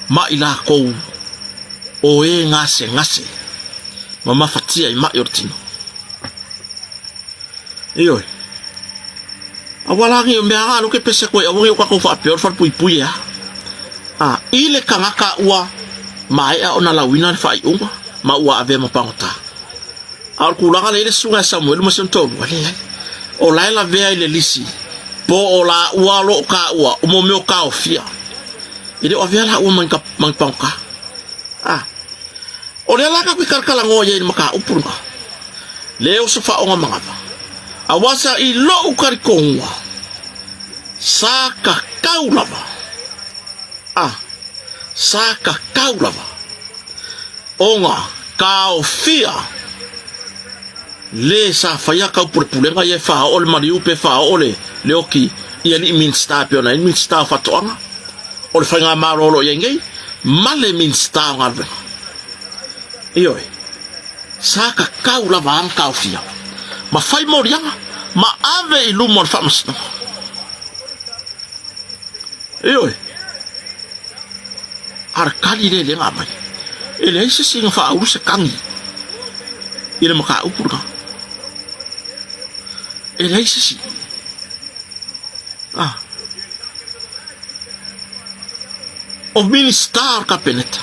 ma i latou o e gasegase ma mafatia i mai o le tino. Ioe. Aua la nei mea a loke pese koe aua nei o tatou faapea o le falepuipui e a. A, i le tagata ua maea ona lauina le faaiuga ma ua avea ma pagota. A o le tulaga lea i le susuga ia Samuelu ma si ona toalua, leai. O la e lavea i le lisi po o laua o lo o taua o mo mea o taofia. E le o avea laua ma ni pagota. A, o lea la tatou te talatalanoa i ai i le mataupu lena. Le oso faaoga manava. Aua sa i lou talitonuga, sa tatau lava, a, sa tatau lava ona taofia le sa faia taupulepulega ia e faaoo le maliu pe faaoo le, le oki i alii Minisita e pei ona i ai le Minisita o Faatoaga. o le Faigamalo o lo o i ai nei ma le Minisita o Galuega. Ioe, sa tatau lava ona taofia ma fai moliaga ma ave i luma o le Faamasinoga. Ioe, a o le tali lea lea na aumai, e leai se isi na faaulu se tagi i le mataupu lena. E leai se isi. Ah. O Minisita o le Kapeneta,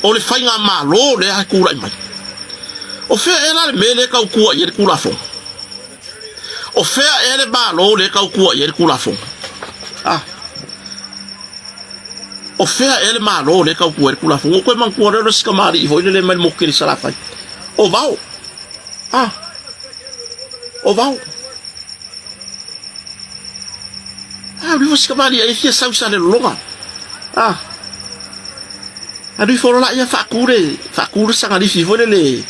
o le Faigamalo lea e tulai mai. O fea ea la le mea lea e tautua i ai le Tulafono? O fea ea le Malo lea e tautua i ai le Tulafono? Ah. O fea ea le Malo lea e tautua i ai le Tulafono? Ua toe manatua lea o le isi tamalii foi lele mai le motu tele i Salafai. O Vao. Ah. O Vao. Ah, uli fosi kamali e fia sau sa le lologa. Ah. Alu ifo loa ia faatu le faatu le sagalifi foi lele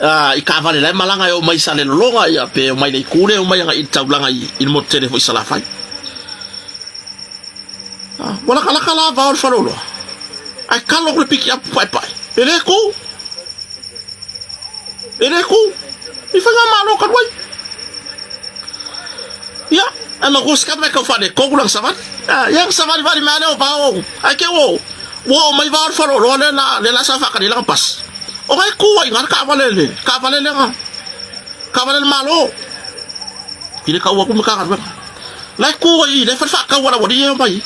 ah, i taavale la e malaga e oo mai i Salelologa ia pe omai le itu lea omai agai i le taulaga i, i le motu tele foi i Salafai. Ah, ua lakalaka la vao le faleoloa. Ae kalo atu le pikiapu paepae. E le tu. E le tu. I faigamalo talu ai. Ia, ae matua se kama e tau faaletonu lana savali. Ah, ia na savali vali mai lea o vao. Ae ke ua ua oo mai vao le faleoloa lea la lea la sa faatali ai lana pasi. O na e tu ai i ina le taavale le taavale lea na taavale a le Malo. I le tau atu Matagaluega. La e tu ai i le fale faatau a le aualii e omai ai.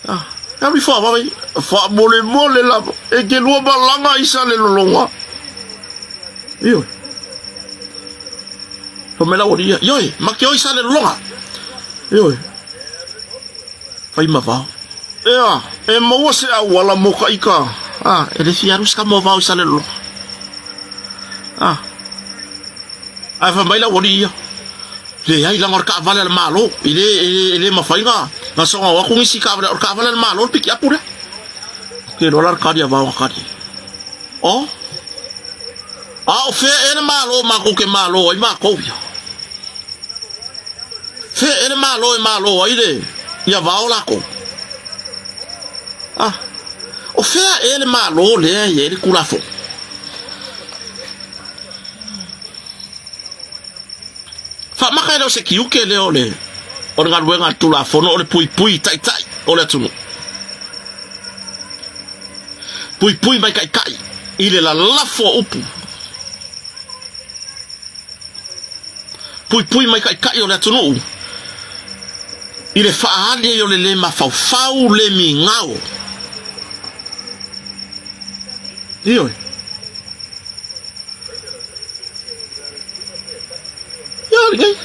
Ah, e alu ifo a vave, faamolemole lava, e te lua malaga i Salelologa. Ioe. Fai mai le aualii ia, ioe, ma te o i Salelologa. Ioe. Fai ma vao. Ea, e maua se auala mo ka ika. Ah, e le fia alu se ka mo vao i Salelologa. Ah. Ae fai mai le aualii ia, Leai, leaga o le taavale a le Malo, e le, e le, e le mafai na, na soga o atu nisi taavale, o le taavale a le Malo le pikiapu lea. Ou te iloa la le tali a vao na tali. Oh? A o fea ea le Malo matou te malo ai matou ia? Fea ea le Malo e malo ai le, ia vao latou? Ah, o fea ea le Malo lea e i ai le Tulafono? Faamaka e le o se tiute lea o le o le galuega a le Tulafono o le puipui i taitai o le atunuu. Puipui mai taitai i le lalafo o upu. Puipui mai taitai o le atunuu i le faaali ai o le le mafaufau, le migao. Ioe. Ia lenei.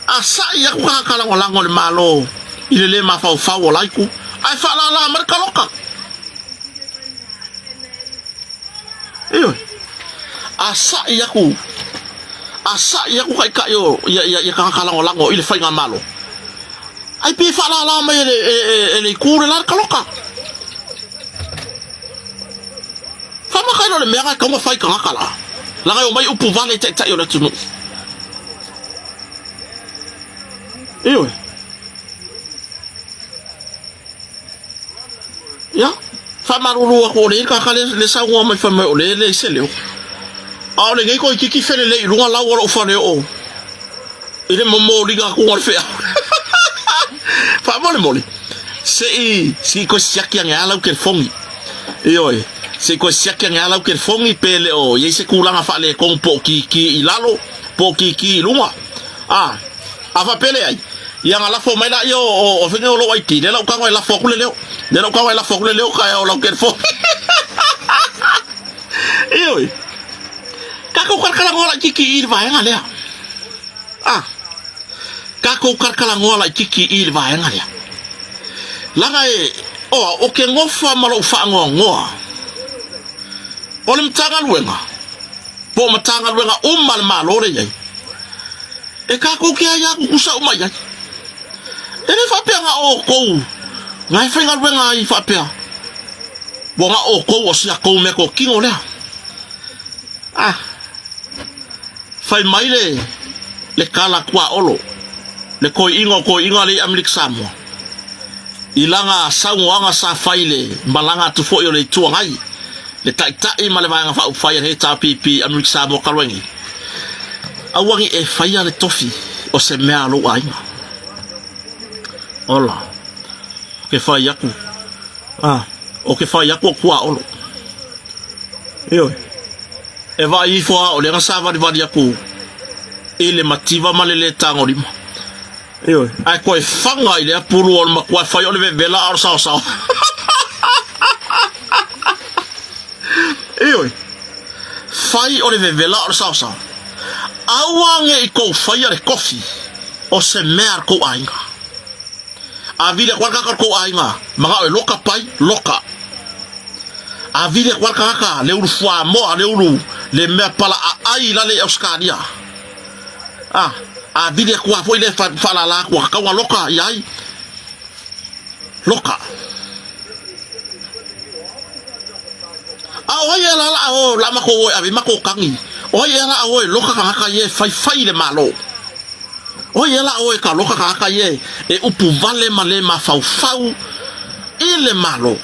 A saʻi aku tagata lagolago i le Malo i le lē mafaufau o la itu, ae faalālā mai le taloka. Ioe. A saʻi aku, a saʻi aku taitai o ia, ia, ia tagata lagolago i le faigamalo, ae pe faalālā mai e le, e, e, e le itu le la le taloka. Faamaka ai loa le mea na e tatau ona fai i tagata la, leaga e omai upu vale i taitai o le atunuu. Ioe. Ia, faamalulu atu o le tagata le, le saunoa mai fai mai o le leai se leo. A o lenei toeitiiti felelei i luga lau o lou faleoo i le momoliga atu o le feau. Faamolemole, se i, se i toe siaki ane lava lau telefoni. Ioe, se i toe siaki ane lava lau telefoni pe le o i ai se tulaga faaletonu po o kiki i lalo, po o kiki i luga. A, a faapea leai, ia na lafo mai laia o, o, o faiga o lou ID, lea la ou tago e lafo atu le leo. Lea la ou tago e lafo atu le leo taeao o lau telefoni. Ioe, tatou talatalanoa laitiiti i i le vaega lea. A, tatou talatalanoa laitiiti i i le vaega lea. Leaga e, o, o ke gofa ma lou faanoanoa, o le Matagaluega, po o Matagaluega uma a le Malo lea e i ai, e tatou te aia tutusa uma i ai. E le faapea na o outou na e faigaluega ai faapea, ua na o outou o si atou meatotino lea. A, fai mai le, le tala tuaolo, le toeaina o toeaina lea i Amerika Samoa. I lana saunoaga sa fai i le malaga atu foi o le Itu Agai, le Taitai ma le Vaega Faaupufai a le HRPP Amerika Samoa talu ai nei, aua ne i e faia le tofi o se mea a lou aiga. Ola, ou te fai atu, a, ou te fai atu o tuaolo. Ioe, e vaai ifo a o lea na savalivali atu i le mativa ma le lē tagolima. Ioe, ae toe faga i lea pulu o le matua e fai o le vevela a o le saosao. Ioe, fai o le vevela a o le saosao. Aua ne i tou faia le tofi o se mea a le tou aiga. A vili atu lava le tagata o le tou aiga, manao e loka pai, loka. A vili atu lava le tagata le ulu fuamoa, le ulu le mea pala aai i lale i Ausetalia. A, a vili atu lava foi lea faalala atu, ua tatau ona loka i ai. Loka. A o ai ea la la o la matou o e ave matou tagi? O ai ea la o e loka tagata ia e faifai i le Malo? O ai ea la o e ka loka tagata ia e upu vale ma le mafaufau i le Malo?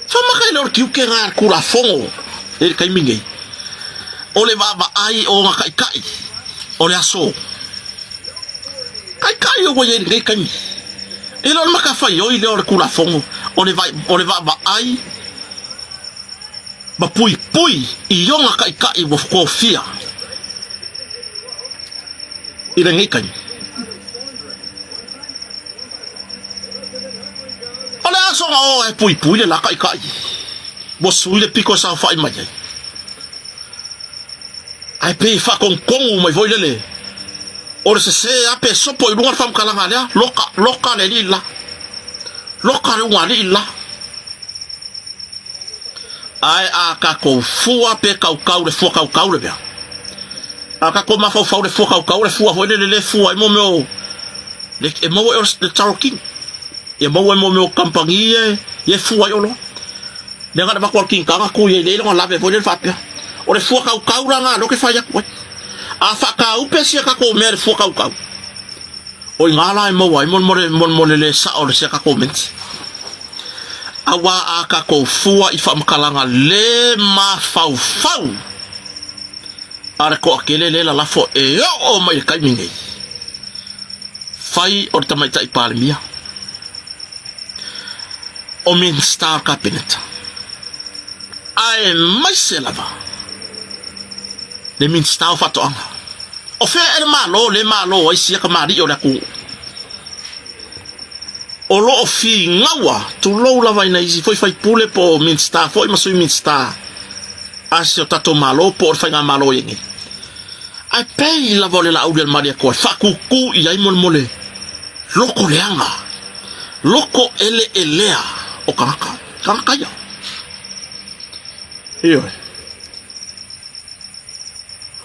Faamaka e le o le tiute lena a le Tulafono i le taimi nei, o le vaavaai o ona taitai o le aso. Taitai ua i ai i lenei taimi. E le o le matafaioi lea o le Tulafono, o le o le vaavaai ma puipui i ona taitai ua tofia i lenei taimi. O le aso na o e puipui le la taitai, ua sui le pito e saofai mai ai. Ae pei e faatonutonu mai foi lele, o le sese lava pe sopo i luga le faamatalaga lea, loka, loka le alii la. Loka le ugaalii la. Ae a tatou fua pe kaukau le fua kaukau le mea. A tatou mafaufau le fua kaukau le fua foi lele le fua ai mo mea o le, e maua ai o le Taro King. E maua ai mo mea o kamupani ia e fua ai oloa. Lea na avatu a le kinitaga tu i ai lea lona lave foi lele faapea. O le fua kaukau la na lea ou te fai atu ai. A faataupe sia tatou mea i le fua kaukau, o i ina la e maua ai molemole le sao o sia tatou menti. Aua a tatou fua i faamatalaga le mafaufau a le toatele lea e lalafo e oo mai i le taimi nei, fai o le Tamaitai Palemia, o Minisita o le Kapeneta, aemaise lava le Minisita o Faatoaga. O fea ea le Malo lea e malo ai sia tamalii o le atunuu? O lo o fingaua, tulou lava i nai isi foi faipule po o Minisita foi ma Sui Minisita a si o tatou Malo po o le Faigamalo i ai nei. Ae pei lava o le Laauli a le Malietoa e faatūtū i ai molemole loko leaga, loko eleelea o tagata, tagata ia. Ioe.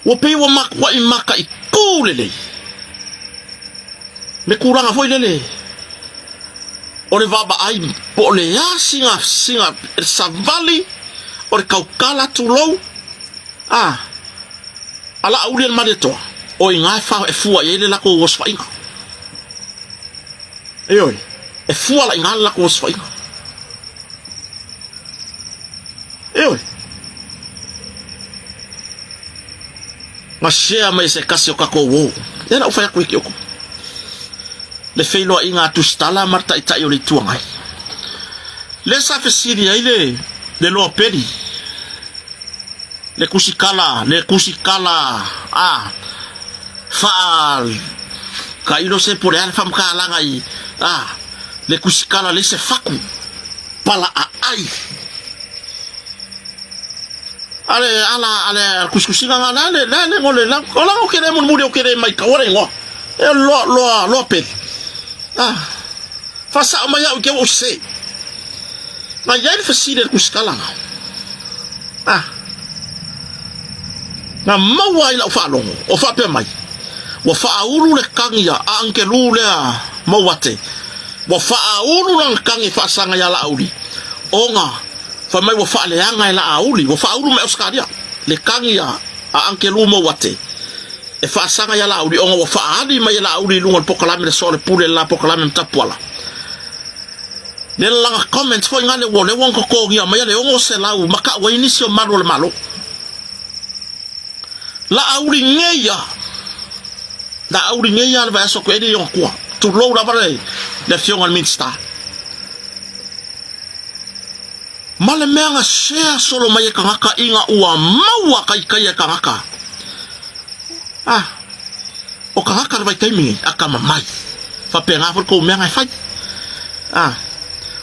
Ua pei ua matuai mataitū lelei le tulaga foi lele o le vaavaai po o le a sina, sina savali o le tautala tulou, a, a Laauli a le Malietoa, o i ina e fa, e fua i ai le latou osofaiga. Ioe, e fua la i ina le latou osofaiga. Ioe. Na share mai e se tasi o tatou uo. Lea la ua fai atu i outou. Le feiloaiga a Tusitala ma le Taitai o le Itu Agai. Lea sa fesili ai le, le Loa Peli, le Tusitala, le Tusitala a faa tailo se po o le a le faamatalaga i a le Tusitala leai se fatu pala aai. A le ala a le kusikusiga nga la le la le ngole la o la o kele mulimuli o kele mai ka ora ingoa e loa loa loa peli ah faasao mai au i ke ua sese na iai le fesili a le kusikala nga ah na maua ai lau faalogo o faapea mai ua faaulu le kagi a Angelu lea Mauate ua faaulu lana kagi e faasaga ia Laauli ona Fai mai ua faaleaga e Laauli, ua faaulu mai Ausetalia le tagi a Angelu Mouate e faasaga ia Laauli ona ua faaali mai e Laauli i luga o le pokalame le soa o le pule le la pokalame ma Tapuala. Le lalaga comment foi nga le ua lea ua totogia mai le 600 ma ka'u ai nisi o malu o le Malo. La auli nei a. La auli nei a le vaiaso atu e le i ona tua. Tulou lava le le afioga i le Minista. Ma le mea na share solo mai e tagata ina ua maua kaikai e tagata. Ah, o tagata le vaitaimi nei, akamamai. Faapena foi le tou mea na e fai. Ah,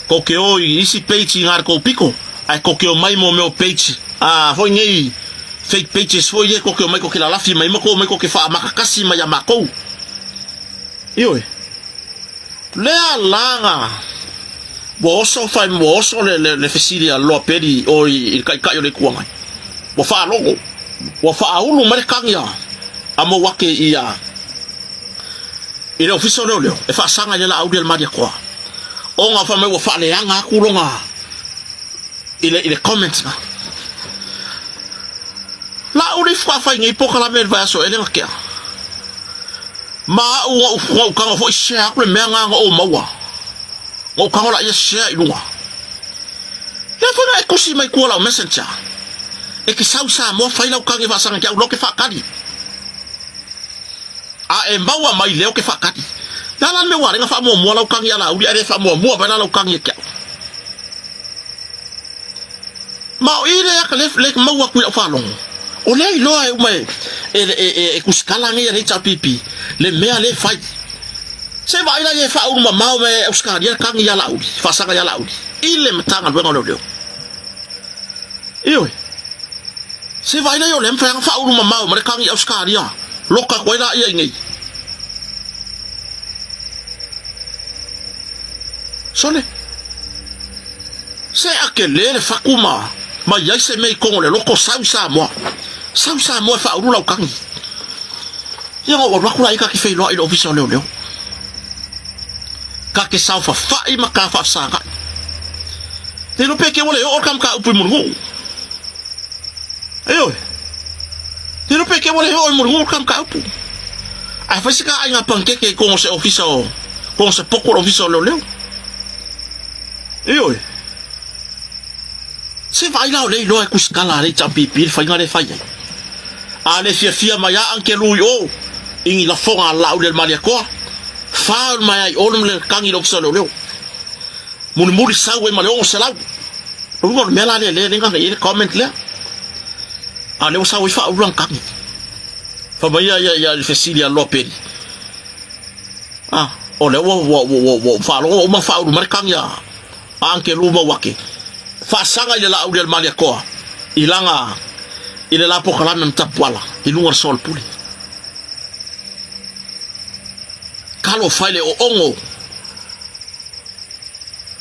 tou te o i isi page i na le tou pito, ae tou te omai mo mea o page, ah, foi nei fake pages foi ia tou te omai tou te lalafi mai ma tou omai tou te faamatakasi mai ia matou. Ioe. Lea la na ua oso fai ua oso le, le, le fesili a Loa Peli o i, i le taitai o le Itu Agai. Ua faalogo, ua faaulu mai le tagi a, a Mouake i a, i le ofisa o leoleo e faasaga i le Laauli a le Malietoa. Ona fai mai ua faaleaga atu lona i le, i le comment na. Laauli faafai nei polokalame i le vaiaso ea lea na tea. Ma au na ou na ou tago foi share atu le mea na na ou maua. Na ou tago laia share i luga. Lea foi na e tusi mai tua lau messenger. E te sau i Samoa fai lau tagi faasaga ki au lea ou te faatali. A e maua mai lea ou te faatali. Le a la le mea ua ala ai na faamuamua lau tagi ia Laauli ae le faamuamua mai la lau tagi e te au. Ma o i lea ka le, le maua atu i lau faalogo, o lea iloa e uma e, e, e, e, e kusikala nei a le HRPP, le mea le fai. Se vaai la ia e faaulu mamao me Ausetalia le tagi ia Laauli, faasaga ia Laauli, i le Matagaluega o Leoleo. Ioe. Se vaai la ia o lea mafai ona faaulu mamao ma le tagi i Ausetalia, loka atu ai la ia i nei. Sole. Se a tele le fatu ma ma i ai se mea i totonu o le loto, sau i Samoa. Sau i Samoa e faaulu lau tagi. Ia na ou alu atu la ia ta te feiloai i le ofisa o leoleo. Ta te saofafai ma ta faafesagai. Le iloa pe te ua le oo le ta mataupu i Mulinuu. Ioe. Le iloa pe te ua le oo i Mulinuu le ta mataupu. Ae fai se ta aiga panikeke i totonu o se ofisa o, totonu o se poto o le ofisa o leoleo. Ioe. Se vaai la o lea iloa e tusitala a le HRPP le faiga lea e fai ai. A le fiafia mai a Uncle Lu i o i ni lafoga a Laauli a le Malietoa, file mai a i o le tagi i le ofisa o leoleo. Mulimuli sau ai ma le 600. O luga o le mea la lea lea lea na i ai le comment lea. A o lea ua sau ai faaulu lana tagi. Fai mai ia ia ia le fesili a Loa Peli. Ah, o lea ua ua ua ua ua faalogo ua uma faaulu mai le tagi a a Uncle Lu Mauake. Faasaga i le Laauli a le Malietoa i lana i le la polokalame ma Tapuala i luga o le soalepule. Talofa i le oogo.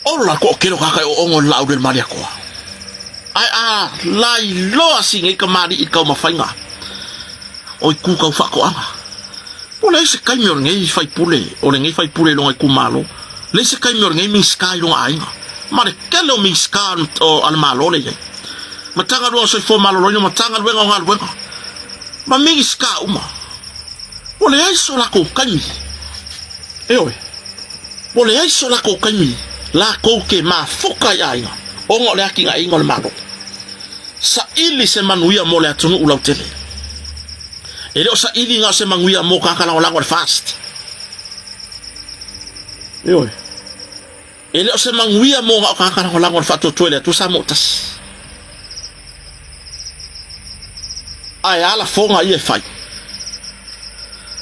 Ola toatele o tagata e oogo i le Laauli a le Malietoa. Ae a lailoa sina i kamali'i i le taumafaiga o itu tau faatoaga. Ua leai se taimi o lenei faipule, o lenei faipule i lona itumalo, leai se taimi o lenei Minisita i lona aiga, ma le tele o Minisita a le Malo lea e i ai. Matagaluega o Soifua Maloloina, Matagaluega o Galuega, ma Minisita uma. Ua leai so latou taimi. Ioe. Ua leai so latou taimi latou te mafuta i aiga ona o le atinaeina o le Malo. Saili se manuia mo le atunuu lautele. E le o saili na o se manuia mo tagata lagolago a le FAST. Ioe. E le o se manuia mo na o tagata lagolago a le Faatuatua i le Atua Samoa Tasi. Ae a lafoga ia e fai?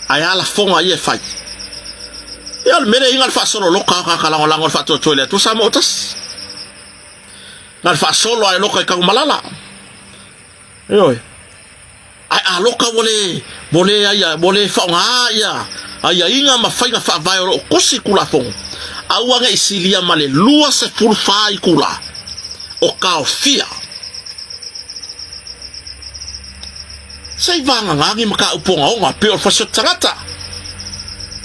Ae a lafoga ia e fai? Ia o le mea lea e iga le faasololoka o tagata lagolago a le Faatuatua i le Atua Samoa Tasi. Na le faasolo a e loka i Tanumalala. Ioe. Ae a loka ua le, ua le aia, ua le faaaoga ia aiaiga ma faiga faavae o lo o tusi i Tulafono, aua ne i silia ma le 24 itula o taofia. Se i vagana ni mataupu ogaoga pei o le fasioti tagata,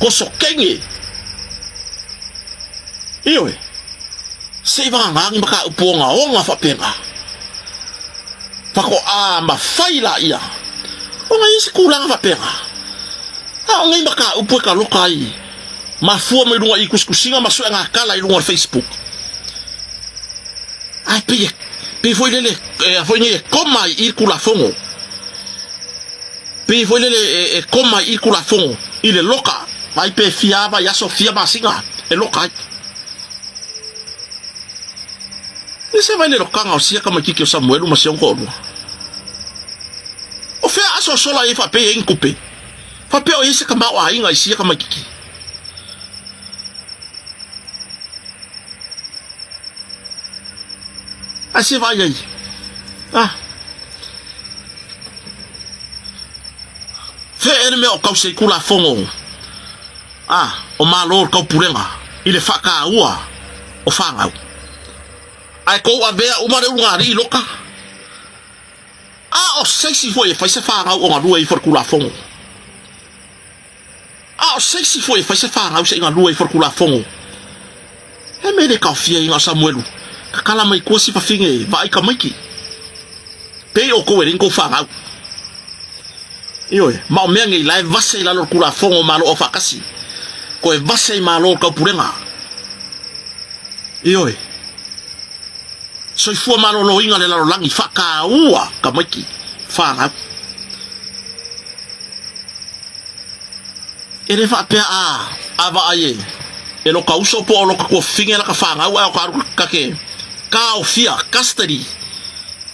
koso kenge. Ioe. Se i vagana ni mataupu ogaoga faapena. Faatoa mafai laia ona i ai se tulaga faapena. A o nei mataupu e taloka ai, mafua mai luga i tusitusiga ma suegatala i luga o le Facebook. Ae pei e, pei foi lele, e a foi nei e koma i i Tulafono. Pei foi lele e, e koma i i Tulafono i le loka, vai pe fia vaiaso, fia masina e loka ai. E se vai le lokaga o sia tamaititi o Samuelu ma si ona toalua. O fea aso sola ai faapea i ai ni tupe? Faapea o i ai se tamaoaiga i sia tamaititi. Ae se vaai ai. Ah. Fea ea le mea o tausi ai Tulafono ah, o Malo o le Taupulega i le faataua o fanau? Ae tou avea uma le ulugalii loka? A o se isi foi e fai se fanau o galue ifo i le Tulafono? A o se isi foi e fai se fanau se i galue ifo i le Tulafono? E mea le taofia ai na o Samuelu, tatala mai tua si fafine e vaai tamaiti. Pei outou e leai ni tou fanau. Ioe, ma o mea nei la e vase i lalo o le Tulafono o Malo Aufaatasi, toe vase i Malo o le Taupulega. Ioe, soifua maloloina le lalolagi, faataua tamaiti fanau. E le faapea a, a vaai e, e loka uso po o loka tuafafine laka fanau ae o ka alu ka ke taofia, custody,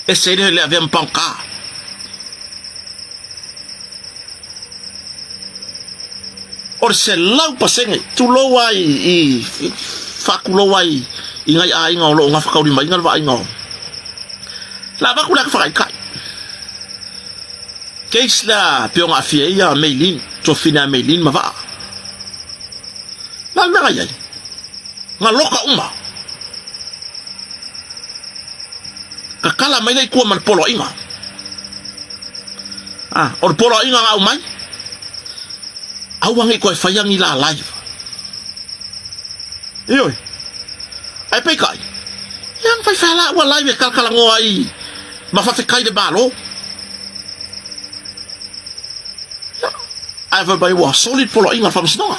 ese ai le, le avea ma pagota. O le 100%, tulou ai i, i faatulou ai i nai aiga o lo o gafataulimaina le vaaiga o. La avatu le ata faataitai. Case lea pei ona aafia ai ia Mei-Lin, tuafafine a Mei-Lin ma Vaa. O le a le mea na i ai? Na loka uma. Tatala mai lea i tua ma le poloaiga. Ah, o le poloaiga na aumai, aua ne i toe faia ni la live. Ioe. Ae peitai, ia na faifea la ua live e talatalanoa ai ma faafetai le Malo. Ia, ae fai mai ua soli le poloaiga a le faamasinoga.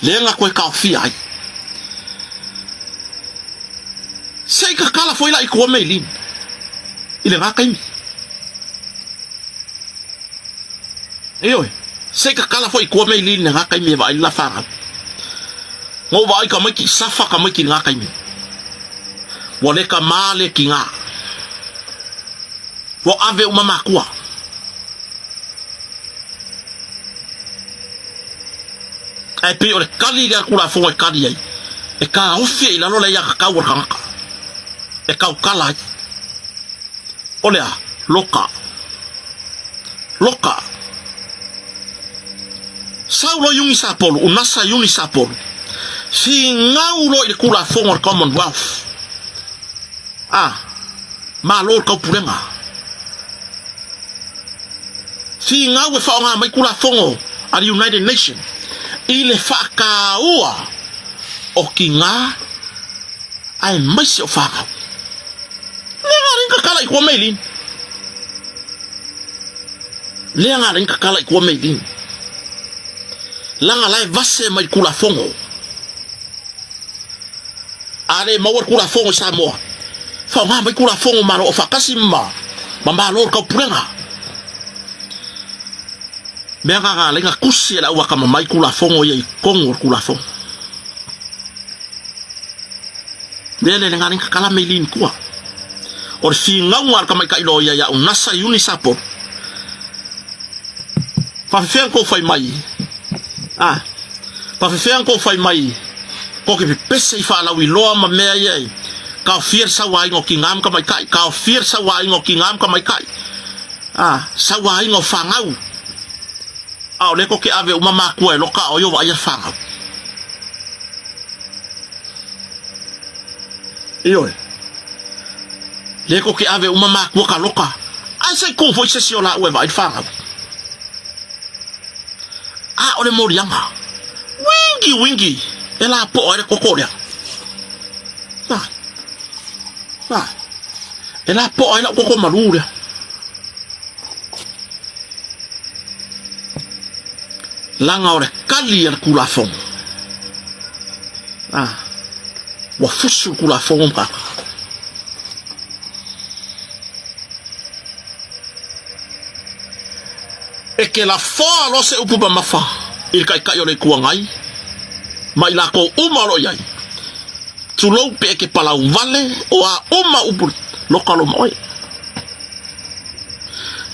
Lea na toe taofia ai. Se i tatala foi la i tua Mei-Lin i lena taimi. Ioe, se i tatala foi i tua Mei-Lin i lena taimi e vaai le la fanau. Na ou vaai tamaiti, safa tamaiti i lena taimi. Ua le tamā le tiga. Ua ave uma matua. Ae pei o le kali lea a le Tulafono e kali ai, e taofi ai i lalo le aiatatau a le tagata e tautala ai. O le a? Loka. Loka. Sau loa Iuni Sapolu, unasa Iuni Sapolu, finau loa i le Tulafono a le Commonwealth, a, Malo le Taupulega. Finau e faaaoga mai Tulafono a le United Nation i le faataua o tiga aemaise o fanau. Lea na alai tatala i tua Mei-Lin. Lea na alai tatala i tua Mei-Lin. Laga la e vase mai le Tulafono. A le maua le Tulafono i Samoa, faaaoga mai Tulafono Malo Aufaatasi ma ma Malo o le Taupulega. Mea na na alai na tusi e le au atamamai Tulafono ia i totonu o le Tulafono. Lea le lena tatala Mei-Lin i tua. O le finauga a le tamaitai loia ia Unasa Iuni Sapolu. Faafefea na tou fai mai? Ah, faafefea na tou fai mai tou te pepese i faalauiloa ma mea ia i taofia le sauaina o tiga ma tamaitai, taofia le sauaina o tiga ma tamaitai, ah, sauaina o fanau. A o lea tou te ave uma matua e loka a o ai o vaaia le fanau. Ioe. Lea tou te ave uma matua ka loka. Ae se i tu foi se isi o laua e vaai le fanau. A o le moliaga. Wingi wingi e lapoa ai le koko lea. Na. Na. E lapoa ai lau koko malu lea. Laga o le kali a le Tulafono. Ah. Ua fusu le Tulafono ma. E ke lafoa loa se upu mamafa i le Taitai o le Itu Agai ma i lakou uma o lo o i ai. Tulou pe e ke palau wale o a uma upu loka lo ma oe.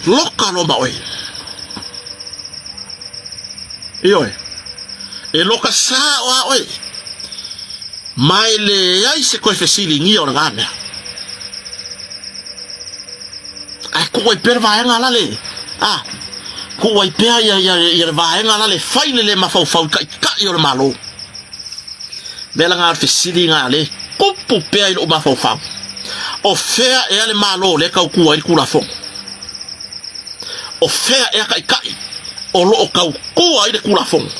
Loka lo ma oe. Ioe. E loka sa o a oe. Ma e leai se koe fesiligia o lena mea. Ae tuu ai pea le vaega la le, a, tuu ai pea ia, ia, ia le vaega la le fai le le mafaufau i taitai o le Malo. Mea la na o le fesili na le tupu pea i lou mafaufau. O fea ea le Malo lea e tautua ai le Tulafono? O fea ea taitai o lo o tautua ai le Tulafono?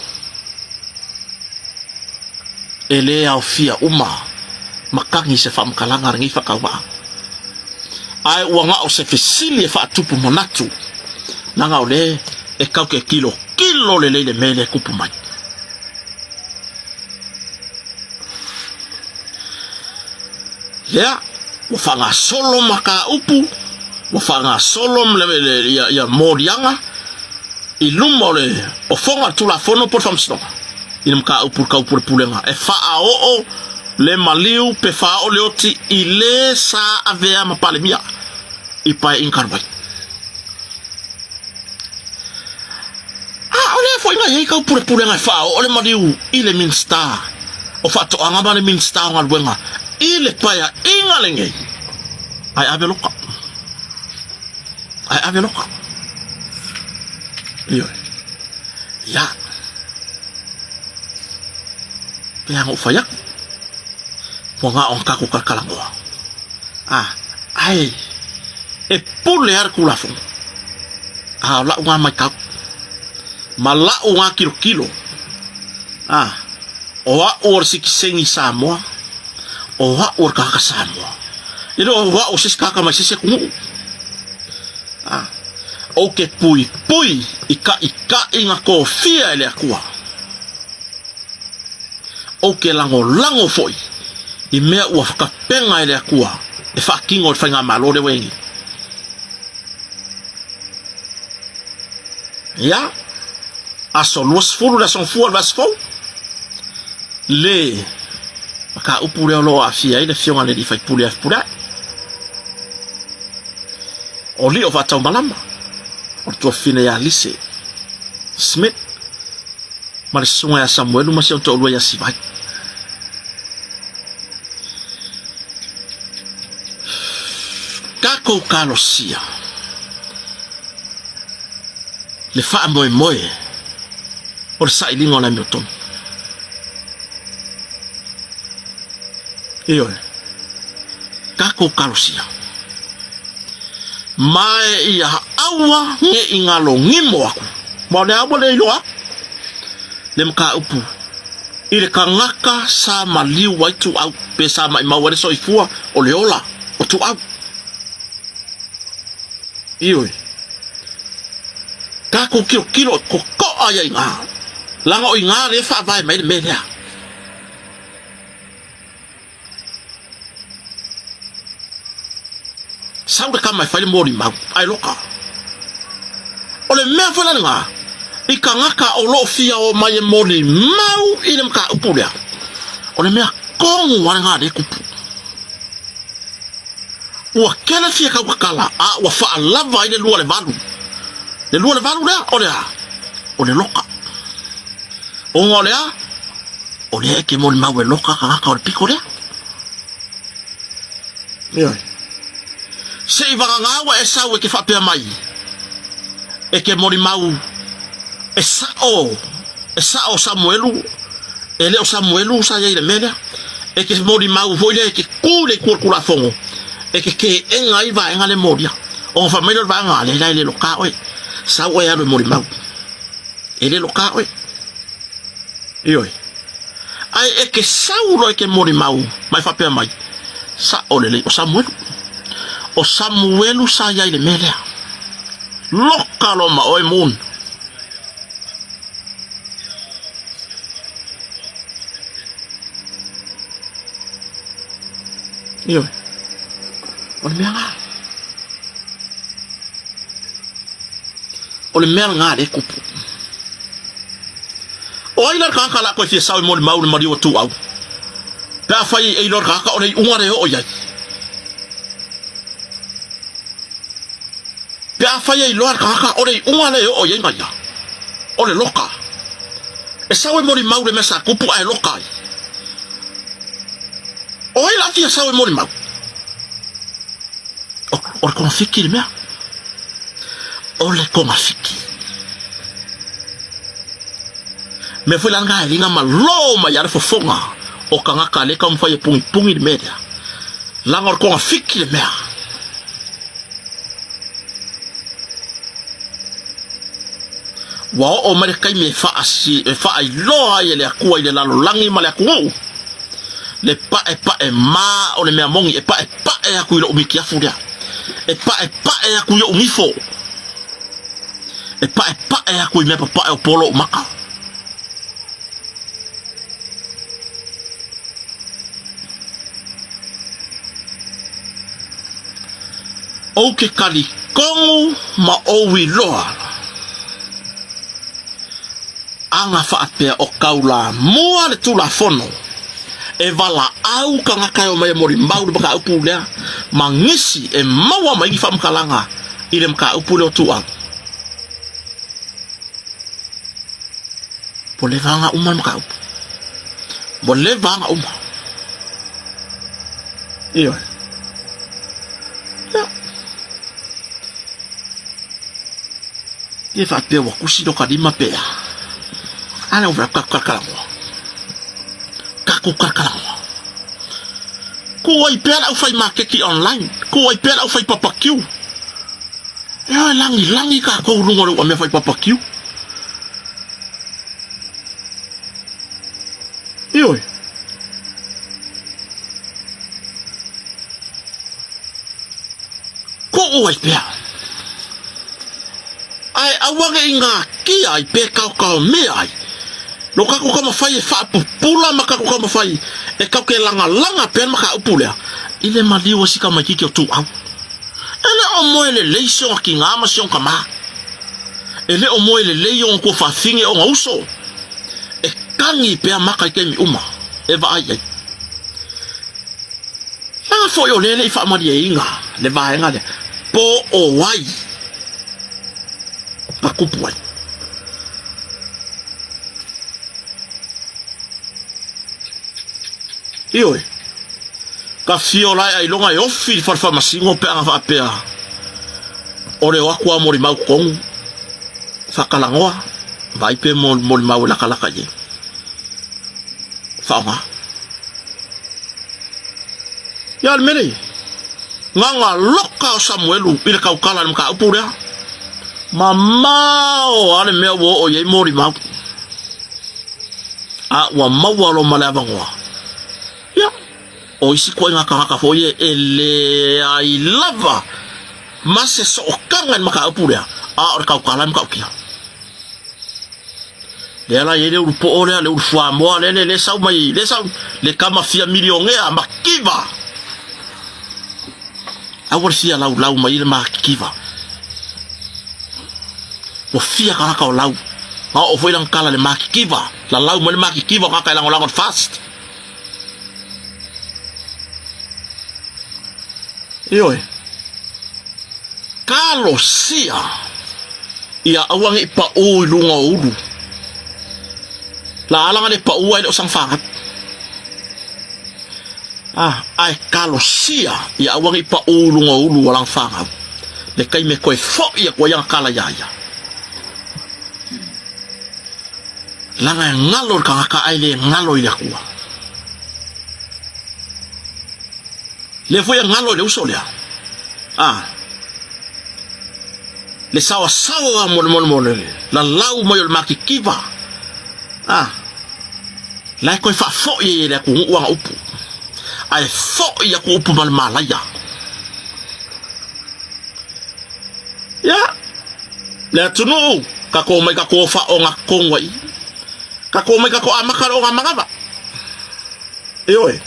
E le aofia uma matagi se faamatalaga a lenei faatauvaa. Ae ua na o se fesili e faatupu manatu, leaga o lea e tau te tilotilo lelei le mea lea e tupu mai. Lea, ua faagasolo mataupu, ua faagasolo ia moliaga i luma o le ofoga o le Tulafono po o le Faamasinoga i le mataupu i le taupulepulega e faaoo le maliu pe faaoo le oti i le sa avea ma Palemia i Paeaiga talu ai. A o lea foi na i ai taupulepulega e faaoo le maliu i le Minisita o Faatoaga ma le Minisita o Galuega i le Paeaiga lenei, ae ave loka. Ae ave loka. Ioe. Ia. Pe a na ou fai atu. Ua na o na tatou talatalanoa. A, ae e pule lava le Tulafono. A o la'u na matau ma la'u na tilotilo, a, o a'u o le sitiseni Samoa, o a'u o le tagata Samoa, e le o a'u o se isi tagata mai se isi atunuu. A, ou te puipui i taʻitaʻi na tofia e le Atua. Ou te lagolago foi i mea ua tapena e le Atua e faatino e le Faigamalo lea ua i ai nei. Ia, aso 20 le aso Gafua o le vaiaso fou, le mataupu lea o lo o aafia ai le afioga i le alii faipule ia Fepuleai. O Lio Faataumalama, o le tuafafine ia Lise Smith ma le susuga ia Samuelu ma si ona toalua ia Sivai. Tatou talosia le faamoemoe o le sailiga o le amiotonu. Ioe, tatou talosia. Ma e ia aua ne i galogimo aku, ma o le a ua le iloa aku le mataupu i le tagata sa maliu ai tuau pe sa maimau ai le soifua o le ola o tuau. Ioe. Tatou tilotilo e totoa ia iga, leaga o iga lea e faavae mai le mea lea. Sau le tama e fai le molimau, ae loka. O le mea foi la lena, i tagata o lo o fia o mai e molimau i le mataupu lea, o le mea tonu lava lena lea e tupu. Ua tele fia tautatala, a ua faalava ai le lua le valu. Le lua le valu lea, o le a? O le loka. Ona o le a? O lea e te molimau e loka tagata o le pito lea. Ioe. Se i vagana ua e sau e te faapea mai, e te molimau e sa'o, e sa'o Samuelu, e le o Samuelu sa i ai i le mea lea. E te molimau foi lea e te tu i le itu o le Tulafono, e te teena ai vaega lea e molia. Ona fai mai lea o le vaega, a lea la e le loka oe, sau oe e alu e molimau. E le loka oe. Ioe. Ae e te sau loa e te molimau ma e faapea mai, Sa'o lelei, o Samuelu. O Samuelu sa i ai i le mea lea. Loka loa ma oe Moon. Ioe. O le mea la. O le mea lena lea e tupu. O ai la le tagata o le a toe fia sao e molimau i le maliu a Tuau? Pe afai e iloa le tagata o le iuga lea e oo i ai. Pe afai e iloa le tagata o le iuga lea e oo i ai na ia, o le loka. E sau e molimau le mea sa tupu ae loka ai. O ai la a fia sau e molimau? O le togafiti le mea. O le togafiti. Mea foi la lena e liga malo mai lava le fofoga o tagata lea e taumafai e pugipugī le mea lea. Leaga o le togafiti le mea. Ua oo mai le taimi e faailoa ai e le Atua i le lalolagi ma le atunuu le paepae-mā o le mea moni e paepae atu i lou mitiafu lea, e paepae atu i ou nifo, e paepae atu i mea papae o po lou maka. Ou te talitonu ma ou iloa aga faapea o taulamua le Tulafono e valaau tagata e omai e molimau i le mataupu lea ma nisi e maua mai ni faamatalaga i le mataupu lea o Tuau. Ua leva aga uma le mataupu. Ua leva aga uma. Ioe. Ia. Ia faapea ua tusi lo ka lima pe a. A lea ua tatou talatalanoa. Tatou talatalanoa. Tuu ai pea le aufai maketi online. Tuu ai pea le aufai papakiu. Ioe, lagilagi tatou i luga o le uamea fai papakiu. Ioe. Tuu ai pea. Ae aua ne i ngakia ai pe kaokaomea ai lo tatou taumafai e faapupula ma tatou taumafai e tatou te lagalaga pea le mataupu lea i le maliu o si tamaititi o Tuau. E le o moe lelei si ona tina ma si ona tama. E le o moe lelei ona tuafafine ona uso. E tagi pea maka i taimi uma e vaai ai. Leaga foi o lea e le i faamalieina le vaega lea, po o ai na tupu ai. Ioe, ka fio la e ailoga e ofi i le fale faamasino pe ana faapea o le o atu lava molimau totonu, faatalanoa, vaai pe molimau e latalata i ai. Faaaoga. Ia le mea lea, gaga loka o Samuelu i le tautala i le mataupu lea. Mamao lava le mea ua oo i ai molimau. A ua maua loa ma le avanoa. Ia, o isi ituaiga tagata foi e leai lava ma se sootaga i le mataupu lea, a o le tautala e matautia. Lea la e i ai le ulu poo lea, le ulu fuamoa lea, lea, lea sau mai, lea sau, le tama fia milionea ma kiva. Aua le fia laulau mai le makikiva. Ua fia tagata o lau. Na oo foi lana tala le makikiva. Lalau mai le makikiva o tagata e lagolago le fast. Ioe. Talosia ia aua ne i paʻū i luga o ulu. La ala na le paʻū ai le o sana fanau. Ah, ae talosia ia aua ne i paʻū i luga o ulu o lana fanau. Le taimi e toe foʻi atu ai ana tala iā ia. Leaga e galo i le tagata ae le galo i le Atua. Lea foi e galo i le uso lea. Ah. Le saoasaoa mo le mo le lalau mai o le makikiva. Ah. La e toe faafoi ai e le atunuu ana upu. Ae foi aku upu ma le malaia. Ia, le atunuu, tatou omai tatou o faaogatotonu ai. Tatou omai tatou amata le ogamanava. Ioe.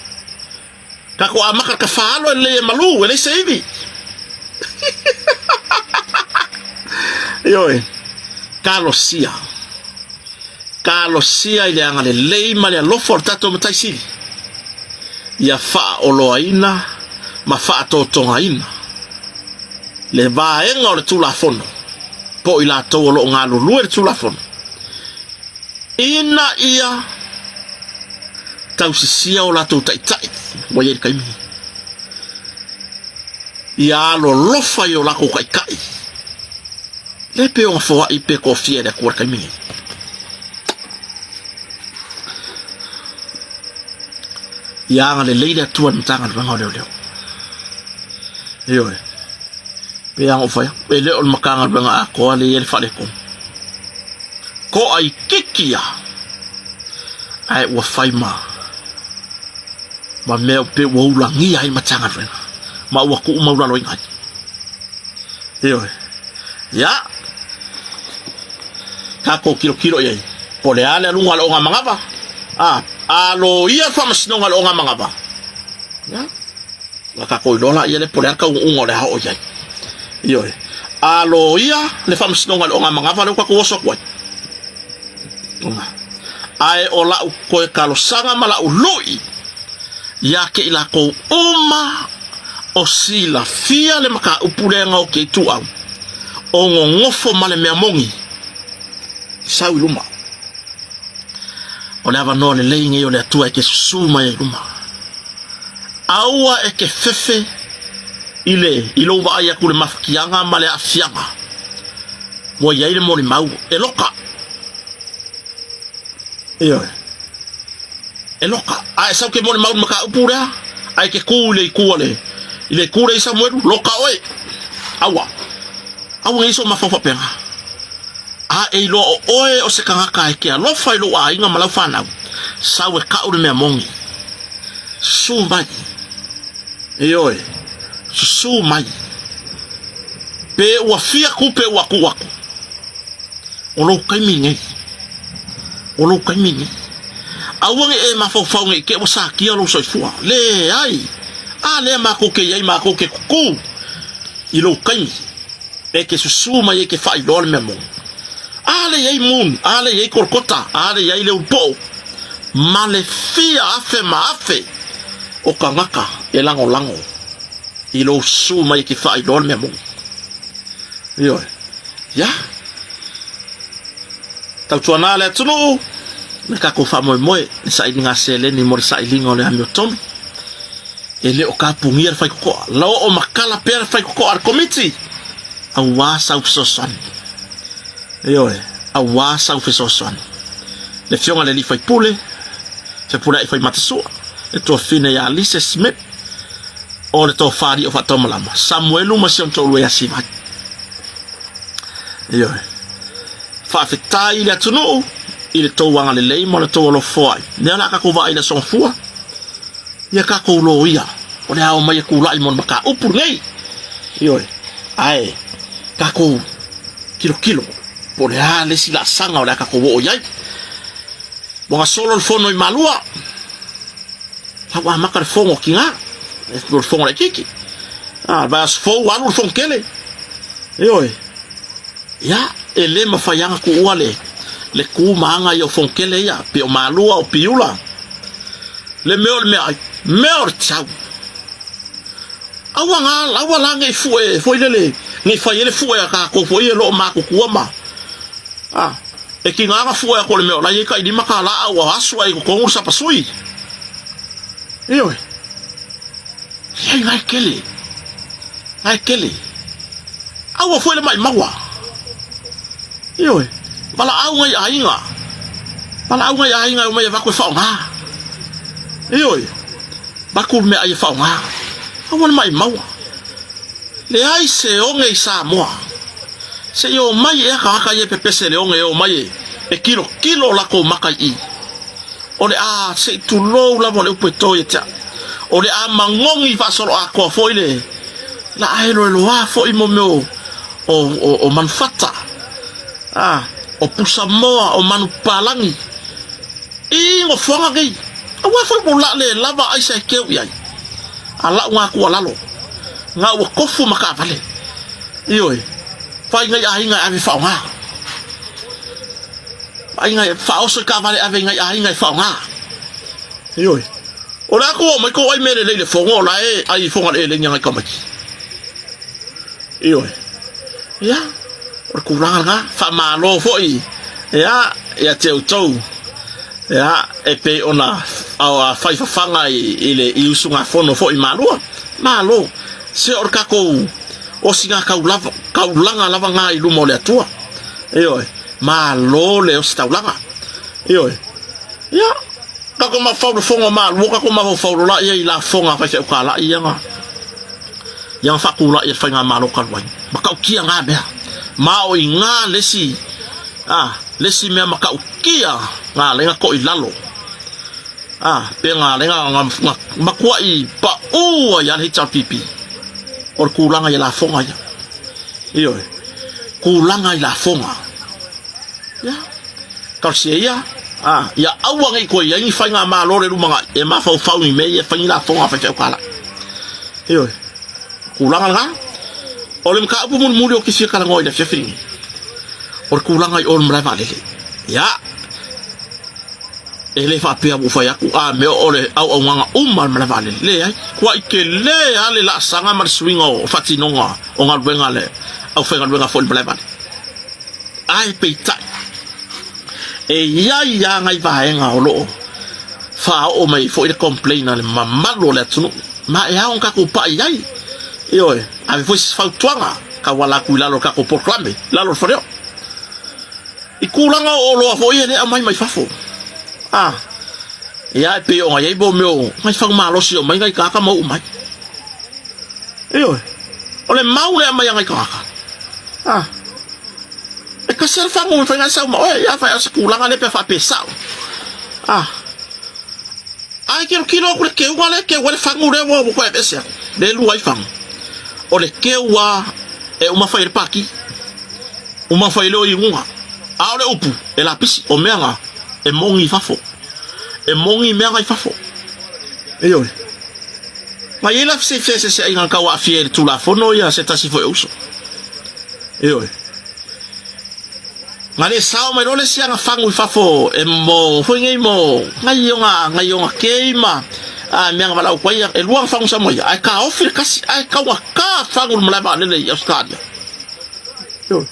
Tatou amata le tafaalo e lelei e malu, e leai se ivi. Ioe. Talosia. Talosia i le agalelei ma le alofa o le tatou Matai Sili, ia faaoloaina ma faatotogaina le vaega o le Tulafono po o i latou o lo o galulue le Tulafono, ina ia tausisia o latou taitai ua i ai i le taimi lenei. Ia alolofa i o latou taitai. Lea pe ona foai pe tofia e le Atua i le taimi lenei. Ia agalelei le Atua i le Matagaluega o Leoleo. Ioe. Pe ana ou fai atu, e le o le Matagaluega atoa lea e i ai le faaletonu. Toa itiiti lava, ae ua fai ma ma mea pe ua ulagia ai le Matagaluega ma ua tuu maualaloina ai. Ioe. Ia, tatou tilotilo i ai, po o le a le aluga o le ogamanava, a, aloaia le faamasinoga i le ogamanava, ia, ona tatou iloa laia lea po o le a le taunuuga o le a oo i ai. Ioe. Aloaia le faamasinoga i le ogamanava lea ua tatou oso atu ai. Ae o lau toe talosaga ma lau lui ia te i latou uma o silafia le mataupu lea na oti ai Ituau, o nonofo ma le mea moni, sau i luma. O le avanoa lelei nei o le Atua e te susu mai ai i luma. Aua e te fefe i le i lou vaai atu i le mafatiaga ma le aafiaga ua i ai le molimau e loka. Ioe. E loka. A e sau ke molimau i le mataupu lea, a e te kū i le itu a le, i le itu lea i Samuelu, loka oe. Aua. Aua ne i sou mafaufau faapena. A e iloa o oe o se tagata e te alofa i lou aiga ma lau fanau, sau e kau le mea moni. Susu mai. Ioe. Susu mai. Pe ua fia tupe ua tuu atu. O lou taimi nei. O lou taimi nei. Aua ne i e mafaufau ne i te ua satia lou soifua. Leai. A lea matou te i ai matou te tutū i lou taimi e te susu mai ai ke faailoa le mea moni. A lea i ai Moon, a lea i ai Kolokota, a lea i ai Leupoo, ma le fia afe ma afe o tagata e lagolago i lou susu mai e te faailoa le mea moni. Ioe. Ia. Tautuana le atunuu, le tatou faamoemoe, le sailiga seleni mo le sailiga o le amiotonu. E le o kapugia le faitotoa. Loo matala pea le faitotoa a le Komiti, aua sau fesoasoani. Ioe, aua sau fesoasoani. Le Afioga i le Alii Faipule, Fepuleai Faimatasua, le Tuafafine ia Lise Smith, o le Tofa Alii o Faataumalama, Samuelu ma si ona toalua ia Sivai. Ioe. Faafetai i le atunuu i le tou agalelei ma le tou alofa ai. Lea o le a tatou vaai i le Aso Gafua. Ia tatou loia, o le a omai e tulai mo le mataupu lenei. Ioe. Ae tatou tilotilo po o le a le isi laasaga o le a tatou oo i ai. Ua gasolo le fono i Malua. La ua amata le fono a Tina, le fono laitiiti. Ah, vaiaso fou alu le fono tele. Ioe. Ia, e le mafai lava ona tuua le, le tu ma aga ia o fono tele ia, pe o Malua o Piula. Le mea o le meaai, mea o le tau. Aua na, aua la nei fue foi lele, nei fai ai le fue a tatou foi e loo matutua ma, ah, e tiga ona fue atu o le mea o la e i ai tai $5 a ua asu ai i totonu le sapasui. Ioe. Leai, na e tele. Na e tele. Aua foi le maimaua. Ioe. Valaau nai aiga. Valaau nai aiga e omai e avatu e faaaoga. Ioe. Avatu le meaai e faaaoga. Aua le maimaua. Leai se oge i Samoa. Se i omai ea tagata ia e pepese i le oge e omai e kilokilo o latou maka i i. O le a se i tulou lava o le upu e to ia te au. O le a magogi faasoloatoa foi le la aeloeloa foi mo mea o, o, o, o manufata, a, o pusamoa, o manupapalagi i nofoaga nei. Aua foi ua la le lava aisa e keu i ai. A lau ngā tuualalo, ngā ua tofu ma taavale. Ioe, fai ngai aiga e ave faaaoga. Vaaiga e faaoso i taavale ave i nai aiga e faaaoga. Ioe. O le a tou oo mai tou ai mea lelei i le fono o la e ai i foga eleni a nai tamaiti. Ioe. Ia, o le tulaga lena. Faamalo foi, ia, ia te outou, ia, e pei ona fai fafaga i le i usugafono foi i Malua. Malo. Se o le tatou osiga taulava, taulaga lava na i luma o le Atua. Ioe. Malo le ositaulaga. Ioe. Ia, tatou mafaufau i le fono a Malua, tatou mafaufau lola ia i lafoga a faifeau talai ia na ia na faatulai e le faigamalo talu ai. Matautia na mea. Ma o i ina le isi, a, le isi mea matautia na ala ai na to'i lalo. A, pe na ala ai na, na matuai pau ai lava le HRPP. O le tulaga i lafoga ia. Ioe. Tulaga i lafoga. Ia. Talosia ia, a, ia aua ne i toe i ai ni faigamalo i le lumanai e mafaufau i mea ia e fai ni lafoga a faifeau kālai. Ioe. Tulaga lena. O le mataupu mulimuli ou te fia talanoa i le afiafi lenei, o le tulaga i o le malae vaalele. Ia, e le faapea ua ou fai atu, a mea o le auaunaga uma a le malae vaalele. Leai, tuai tele lava le laasaga ma le suiga o faatinoga o galuega a le aufaigaluega foi i le malae vaalele. Ae peitai, e i ai lava nai vaega o lo o faaoo mai ai foi le complain a le mamalu o le atunuu, ma e ao ona tatou pai i ai. Ioe, ave foi se fautuaga tauala atu i lalo o le tatou polokalame, i lalo o le faleoo. I tulaga o oloa foi ia lea e aumai mai fafo, a, ia e pei ona i ai mo mea o nai fagu malosi e omai nai tagata ma uu mai. Ioe, o le mau lea e aumai a nai tagata, a, E kasi le fagu e fai nai sau ma oe, ia fai o se tulaga lea pe faapea sao. Ah. Ai kilokilo aku le keuga lea keu ai le fagu lea ua ua aveese aku. Le lua ai fagu. O le keu a e uma fai le paki. Uma fai le o iuga. A o le upu e lapisi o mea nga e mogi i fafo. E mogi mea nga i fafo. Ioe. Na i ai la se feseseaiga na tau aafia i le Tulafono ia se tasi foi o uso. Ioe. Na le sao mai loa le isi aga fagu i fafo e mo foi nei mo nai ona nai ona kei ma a mea na valaau atu ai e lua aga fagu sa mai ae taofi le kasi ae taugata fagu i le malae vaalele i Australia. Ioe.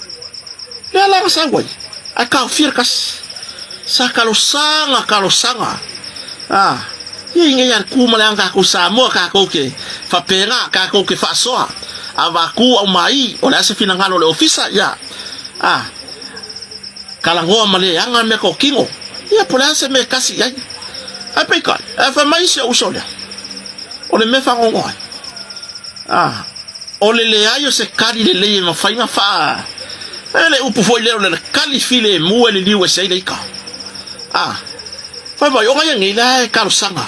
Lea la na sau ai ae taofia le kasi. Sa talosaga talosaga a ia i nei a le ku ma le aga tatou Samoa tatou ke faapena tatou ke faasoa avatu aumai o le a se finagalo o le ofisa ia a talanoa ma le aga mea totino ia po o le a se mea e kasi i ai ae peitai ae fai mai si ou uso lea o le mea faanoanoa ai a O le leai o se kali lelei e mafai ona faa. E le upu foi lea o le kali filemu e liliu ese ai le ika. A. Fai mai, o ngai nei la e talosaga.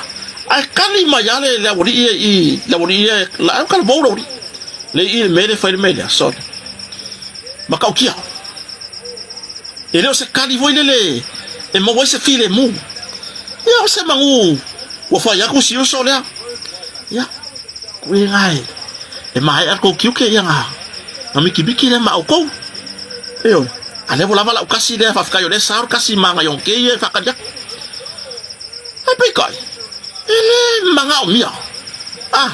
Ae kali mai lava le, le aualii ia i, le aualii ia, la, e talavou le aualii. Le i le mea lea fai le mea lea, sorry. Matautia. E le o se kali foi lele e maua ai se filemu. Ia, o se manu ua fai atu si uso lea. Ia. Kuiga e, e maea le tou tiute ia na, na mikimiki lea ma outou. Ioe, a lea ua lava lau kasi lea, faafetai o lea e sao le kasi ma nai onokei ia e faatali atu. Ae peitai, e le manaomia, a,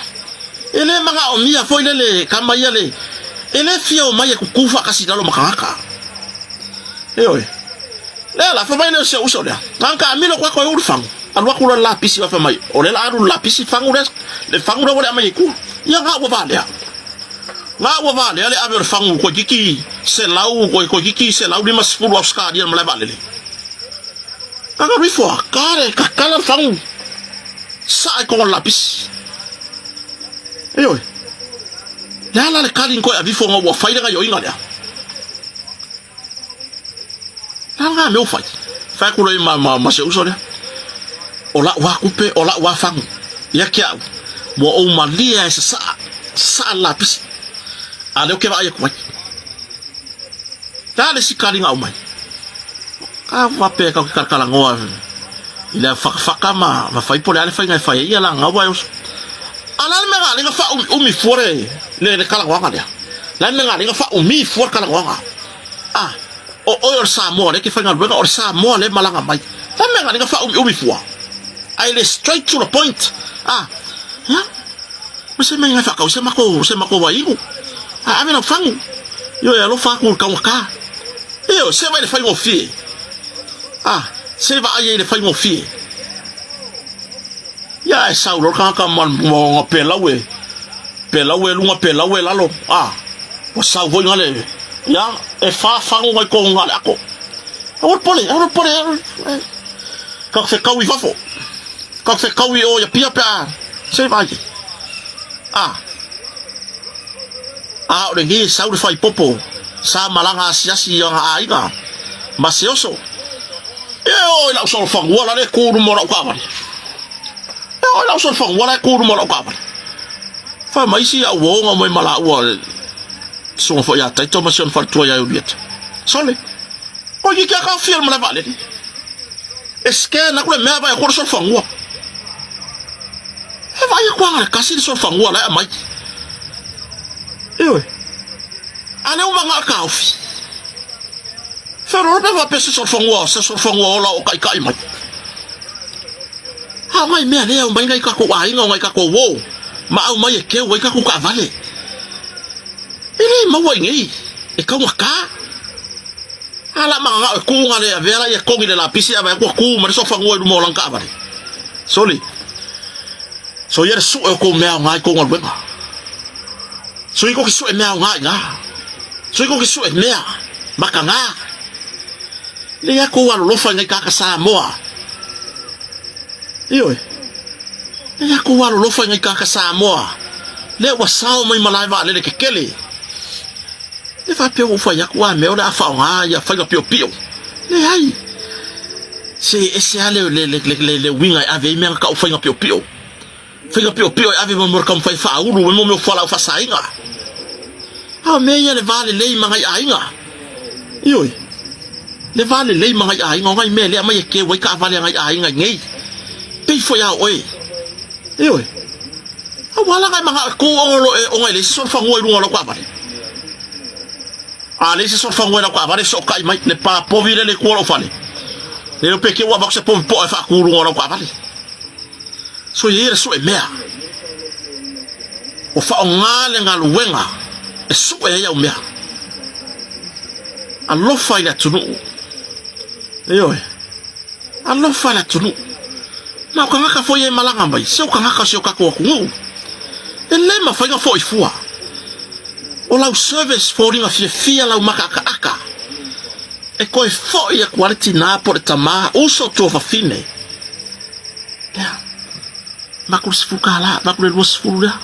e le manaomia foi lele tama ia le, e le fia omai e tutu faatasi i lalo ma tagata. Ioe. Lea la, fai mai lea o si ou uso lea, na ona taamilo atu lava toe ulu fagu, alu atu loa i le lapisi fai mai, o lea o le a alu i le lapisi fagu lea, le fagu lea ua le aumai i tua. Ia na ua valea. Na ua valea le ave o le fagu toeitiiti 100, toeitiiti 150 Ausetalia i le malae vaalele. Na alu ifo lava, ta le tatala le fagu, saa i totonu o le lapisi. Ioe. Le a la le tali na toe ave ifo ona ua fai le gaioiga lea? A ngā mea o fai. Fai atu loa ma, ma, ma si ou uso lea. O la'u lava tupe, o la'u lava fagu. Ia te a'u, ua ou malie e sasa'a, sasa'a le lapisi. A lea ou te vaai atu ai. Le a le isi tali na aumai? Ka faapea tatou te talatalanoa i le fakafaka ma, ma fai po o le a le faiga e fai ai ia la gaua e oso. A o le a le mea na ala ai na faaumiumi fua le, le, le talanoaga lea? O le a le mea na ala ai na faaumi fua le talanoaga? A. O oe o le Samoa lea e te faigaluega, o le Samoa lea e malaga mai. O le a mea na faaumiumi fua? Ae le straight to the point. Ah, ia, ma se mea e faatau se matou, se matou vaiinu. Ae ave lau fagu. Ioe, alofa atu i le taugata. Ioe, se vaai i le faigofie. Ah, se vaai ai i le faigofie. Ia, ae sau loa le tagata ma ona pelau e, pelau e luga, pelau e lalo. Ah, ua sau foi na le, ia, e fa fagu nai tonu na le ato. Aua le pole, aua le pole, ka fekau i fafo. Ka fekau i o ia pia pe a, se vaai. Ah, a o lenei e sau le faaipopo sa malaga asiasi i ona aiga ma se oso. E oo i lau solofanua la le tu i luma o lau taavale. E oo i lau solofanua la e tu i luma o lau taavale. Fai mai si au uo na omai ma laua le susuga foi ia Taito ma si ona faletua ia Iulieta. Sole, toeitiiti lava taofia i le malae vaalele. E scan atu le mea vaai atu o le solofanua. E vaai atu lava na le tasi le solofanua la e aumai. Ioe. A lea ua manao taofi. Feoloolo pe faapea se solofanua, se solofanua ola o taitai mai. A o nai mea lea e aumai nai tatou aiga o nai tatou uo ma aumai e keu ai tatou taavale. E le maua i nei, e taugata. A la mananao e tu na le avea la ia togi le lapisi ae vaai atu ua tu ma le solofanua i luma o lana taavale. Soli. Soia le sue o kou mea aoga i kou galuega. Soia kou ke sue mea aoga i ina. Soia kou ke sue mea makaga. Lei a kou alolofa i nai kāka Samoa. Ioe. Lei a kou alolofa i nai kāka Samoa. Lea ua sao mai malae vaalele kekele. Le faapea ua ou fai atu a mea o le a faaaoga ia faiga piopio. Leai. Se ese lava le, le, le, le, le, le uiga e ave ai mea na tau faiga piopio. Faiga piopio e ave mo le taumafai e faaulu ai mo mea o fualaau faasaina. A o mea ia le va lelei ma nai aiga. Ioe. Le va lelei ma nai aiga, o nai mea lea aumai e keu ai taavale a nai aiga i nei. Pei foi a oe. Ioe. Aua la e manao e tu ona lo e ona e leai se solofanua i luga o lau taavale. A leai se solofanua i lau taavale fesootai mai le pa povi lea le tua o lou fale. Le iloa pe te i ua avatu se povi poa e faatu i luga o lau taavale. So ia le sue mea. Ua faaaoga le galuega e sue ai au mea. Alofa i le atunuu. Ioe. Alofa i le atunuu. Ma o tagata foi e malaga mai, se o tagata o si o tatou atunuu. E le mafai ona foi fua. O lau service foliga fiafia lau makaakaaka. E toe foi atu lava le tina po o le tama, uso tuafafine. Lea, avatu le $10, avatu le 20 lea.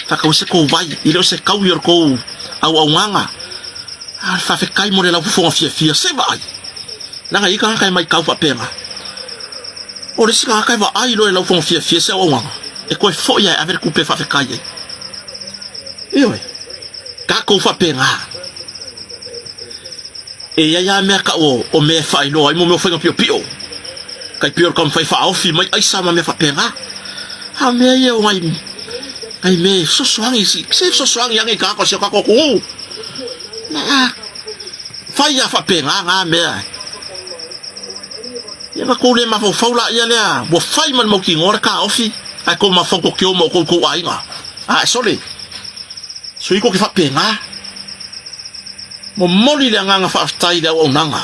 Faatau ai se tou vai, e le o se taui o le tou auaunaga. A o le faafetai mo le laufofoga fiafia, se vaai. Leaga e i ai tagata e matau faapena. O le isi tagata e vaai loa i lau fono fiafia se auaunaga, e toe foi lava e ave le tupe e faafetai ai. Ioe, tatou faapena. E i ai lava mea tau o mea e faailoa ai mo mea o faiga piopio. Tai pei o le taumafai e faaofi mai aisa ma mea faapena. A o mea ia o nai, nai mea e fesoasoani, se fesoasoani ane i tagata o si o tatou atunuu. Na, Fai lava faapena na mea. Ia na tou le mafaufau laia lea, ua fai ma le mautinoa le taofi, ae tou mafaufau tou te o ma outou i tou aiga. Ae sole, sui tou te faapena. Momoli le agaga faafetai i le auaunaga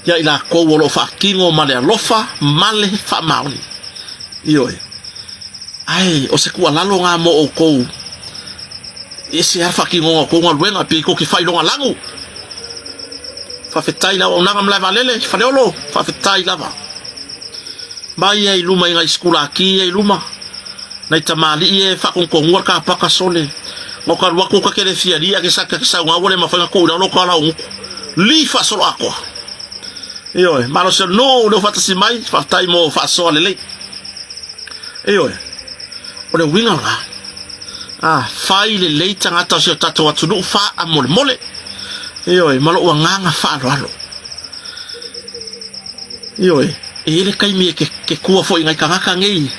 ia i latou o lo o faatino ma le alofa ma le faamaoni. Ioe. Ae o se tuualalo na mo outou. E ese lava le faatinoga o tou galuega pei tou te faailoga lanu. Faafetai i le auaunaga malaevaalele Faleolo, faafetai lava. Mai ai i luma i nai sikulaki ia i luma, nai tamalii ia e faatonutonua le kapaka sole. Na o ta alu atu ta te le fia li ae ta te sauga ua le mafai ona tuu i lalo ta laugutu. Li faasoloatoa. Ioe, malosi o le nuu lea ua faatasi mai, faafetai mo faasoa lelei. Ioe, o le uiga lena. A, fai lelei tagata o si o tatou atunuu faamolemole. Ioe, ma lou agaga faaaloalo. Ioe, e i ai le taimi e ke, ke kua foi i nai tagata nei.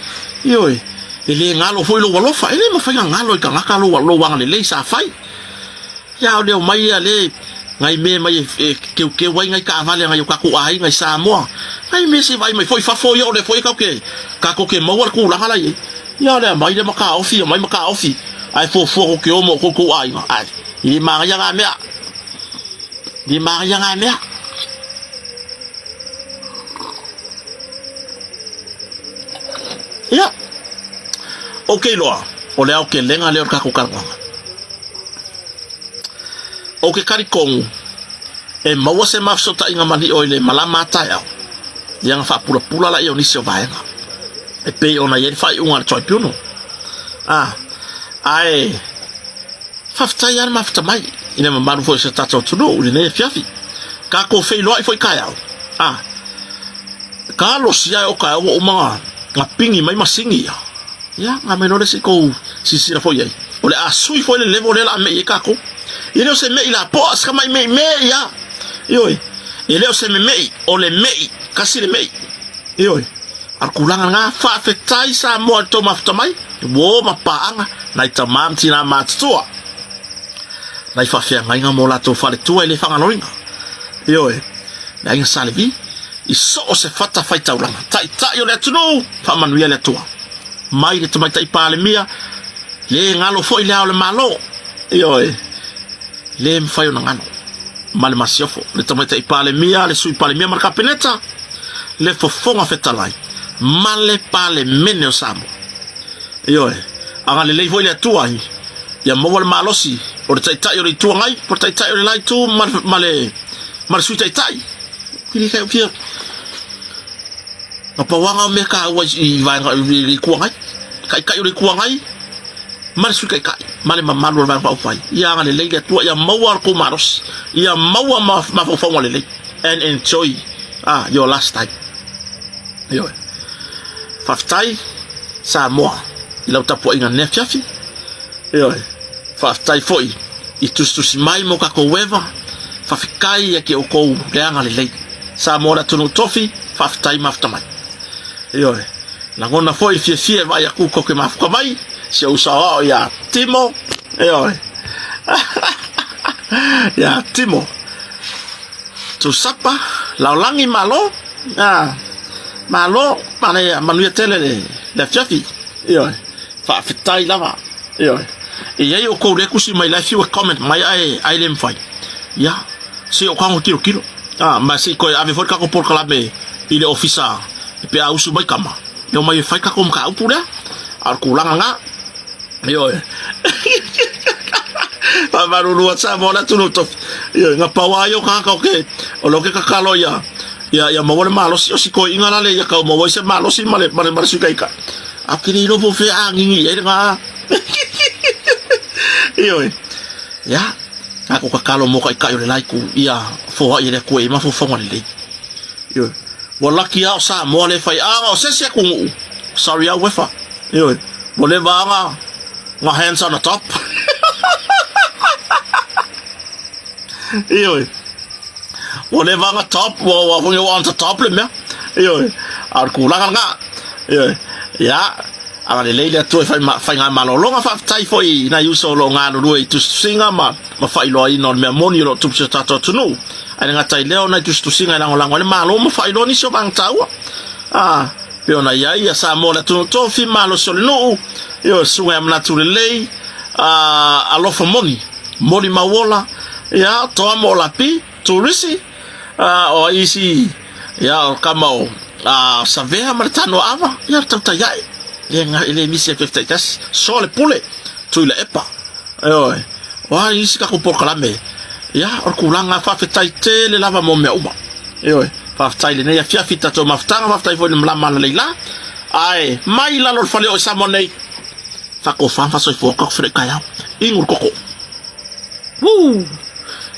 Ioe, e le galo foi lou alofa. E le mafai ona galo i tagata lou, lou agalelei sa fai. Ia, o le omai ia le Ngai mea mai e keukeu ai ngai taavale a ngai o kakou aiga i Samoa. Ngai mea se vaai mai foi fafo ia o lea foi e kakou ke maua le tulaga la i ai. Ia o le aumai lea ma taofi, aumai ma taofi, ae fuafua kou ke o ma outou aiga. Ae, e le manaia na mea. E le manaia na mea. Ia, ou te iloa, o le aotelega lea o le tatou talanoaga. Ou te talitonu, e maua se mafesootaiga manio i le malama a taeao, ia ona faapulapula laia o nisi o vaega e pei ona i ai le faaiuga a le Tribunal. A, ae faafetai lava le mafuta mai i le mamalu foi o si o tatou atunuu i lenei afiafi. Tatou feiloai foi taeao. A, talosia e o taeao ua uma ona pigi mai masini ia. Ia, na mai loa le isi tou silasila foi i ai. O le a sui foi le level lea o le a me'i ai tatou. E le o se me'i lapoa, se tamai me'i me'i lava. Ioe, e le o se meme'i, o le me'i, tasi le me'i. Ioe, a o le tulaga lena, faafetai Samoa i le tou mafuta mai, uo ma paaga, nai tama ma tina matutua, nai faafeagaiga ma o latou faletua e le faagaloina. Ioe, le aiga Sa Levi, i so o se fatafaitaulaga, taitai o le atunuu, faamanuia le Atua. Mai le Tamaitai Palemia, le galo foi le Ao o le Malo, ioe, le mafai ona galo, ma le Masiofo, le Tamaitai Palemia, le Sui Palemia ma le Kapeneta, le Fofoga Fetalai, ma le Palemene o Samoa. Ioe, agalelei foi le Atua ia maua le malosi o le Taitai o le Itu Agai, po o le Taitai o le la Itu ma le, ma le, ma le Sui Taitai. Na pau lava na o mea taua i vaega i le Itu Agai, Taitai o le Itu Agai ma le Sui Taitai ma le mamalu o le Vaega Faaupufai. Ia agalelei le Atua ia maua lo outou malosi, ia maua mafaufauga lelei and enjoy your last time. Ioe. Faafetai Samoa i lau tapuaiga i lenei afiafi. Ioe. Faafetai foi i tusitusi mai mo tatou eva. Faafetai ia te outou le agalelei. Samoa le atunuu tofi, faafetai mafuta mai. Ioe. Lagona foi le fiafia e vaai atu tou te mafuta mai, si ou uso aoao ia Timo. Ioe. Ia Timo. Tusapa, Laolagi, malo. Ah, malo, manaia, manuia tele le, le afiafi. Ioe. Faafetai lava. Ioe. E i ai outou lea tusi mai la e fiu e comment mai ae ae le mafai. Ia, se o tago tilotilo. Ah, ma se i toe ave foi le tatou polokalame i le ofisa pe a usu mai tama, e omai e fai tatou mataupu lea. A o le tulaga lena. Ioe. Faamalulu atu Samoa le atunuu tofi. Ioe, na pau lava ia o tagata o ke, o lea ou te tatalo ia, ia, ia maua le malosi, o si toeaina la lea ia tau maua ai se malosi ma le, ma le, ma le Sui Taitai. Ae ou te le iloa po o fea a anini i ai lena. Ioe. Ia, tatou tatalo mo taitai o le la itu, ia foai e le Atua i ai mafaufauga lelei. Ioe. Ua laki lava o Samoa lea e fai, a na o se isi atunuu, sorry lava Uefa. Ioe. Ua leva lava na hands on the top. Ioe. Ua leva na top, ua ua ua on the top le mea. Ioe. A o le tulaga lena. Ioe. Ia, agalelei le Atua i fai, faigamalologa, faafetai foi i nai uso o lo o galulue i tusitusiga ma, ma faailoaina o le mea moni o lo o tupu i si o tatou atunuu. Ae le gata i lea o nai tusitusiga e lagolago ai le Malo ma faailoa nisi o vaega taua. A, pei ona i ai ia Samoa le atunuu tofi, malosi o le nuu, ioe, susuga ia Manatu Lelei, a, alofa moni, molimau ola, ia, toa mo lapi, turisi, a, o ai isi, ia, o kama o, a, Savea ma le Tanoa Ava, ia, le tautai ae, le, e le misi atu e taitasi, soa le pule, Tuilaepa, ioe, o a isi tatou polokalame, ia, o le tulaga faafetai tele lava mo mea uma. Ioe, faafetai i lenei afiafi i tatou mafutaga, faafetai foi i le malama a Leila, ae mai i lalo o le fale o i Samoa nei, faatofa ma faasoifua tatou feiloai taeao, inu le koko. Woo!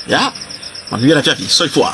Ia, manuia le afiafi, soifua.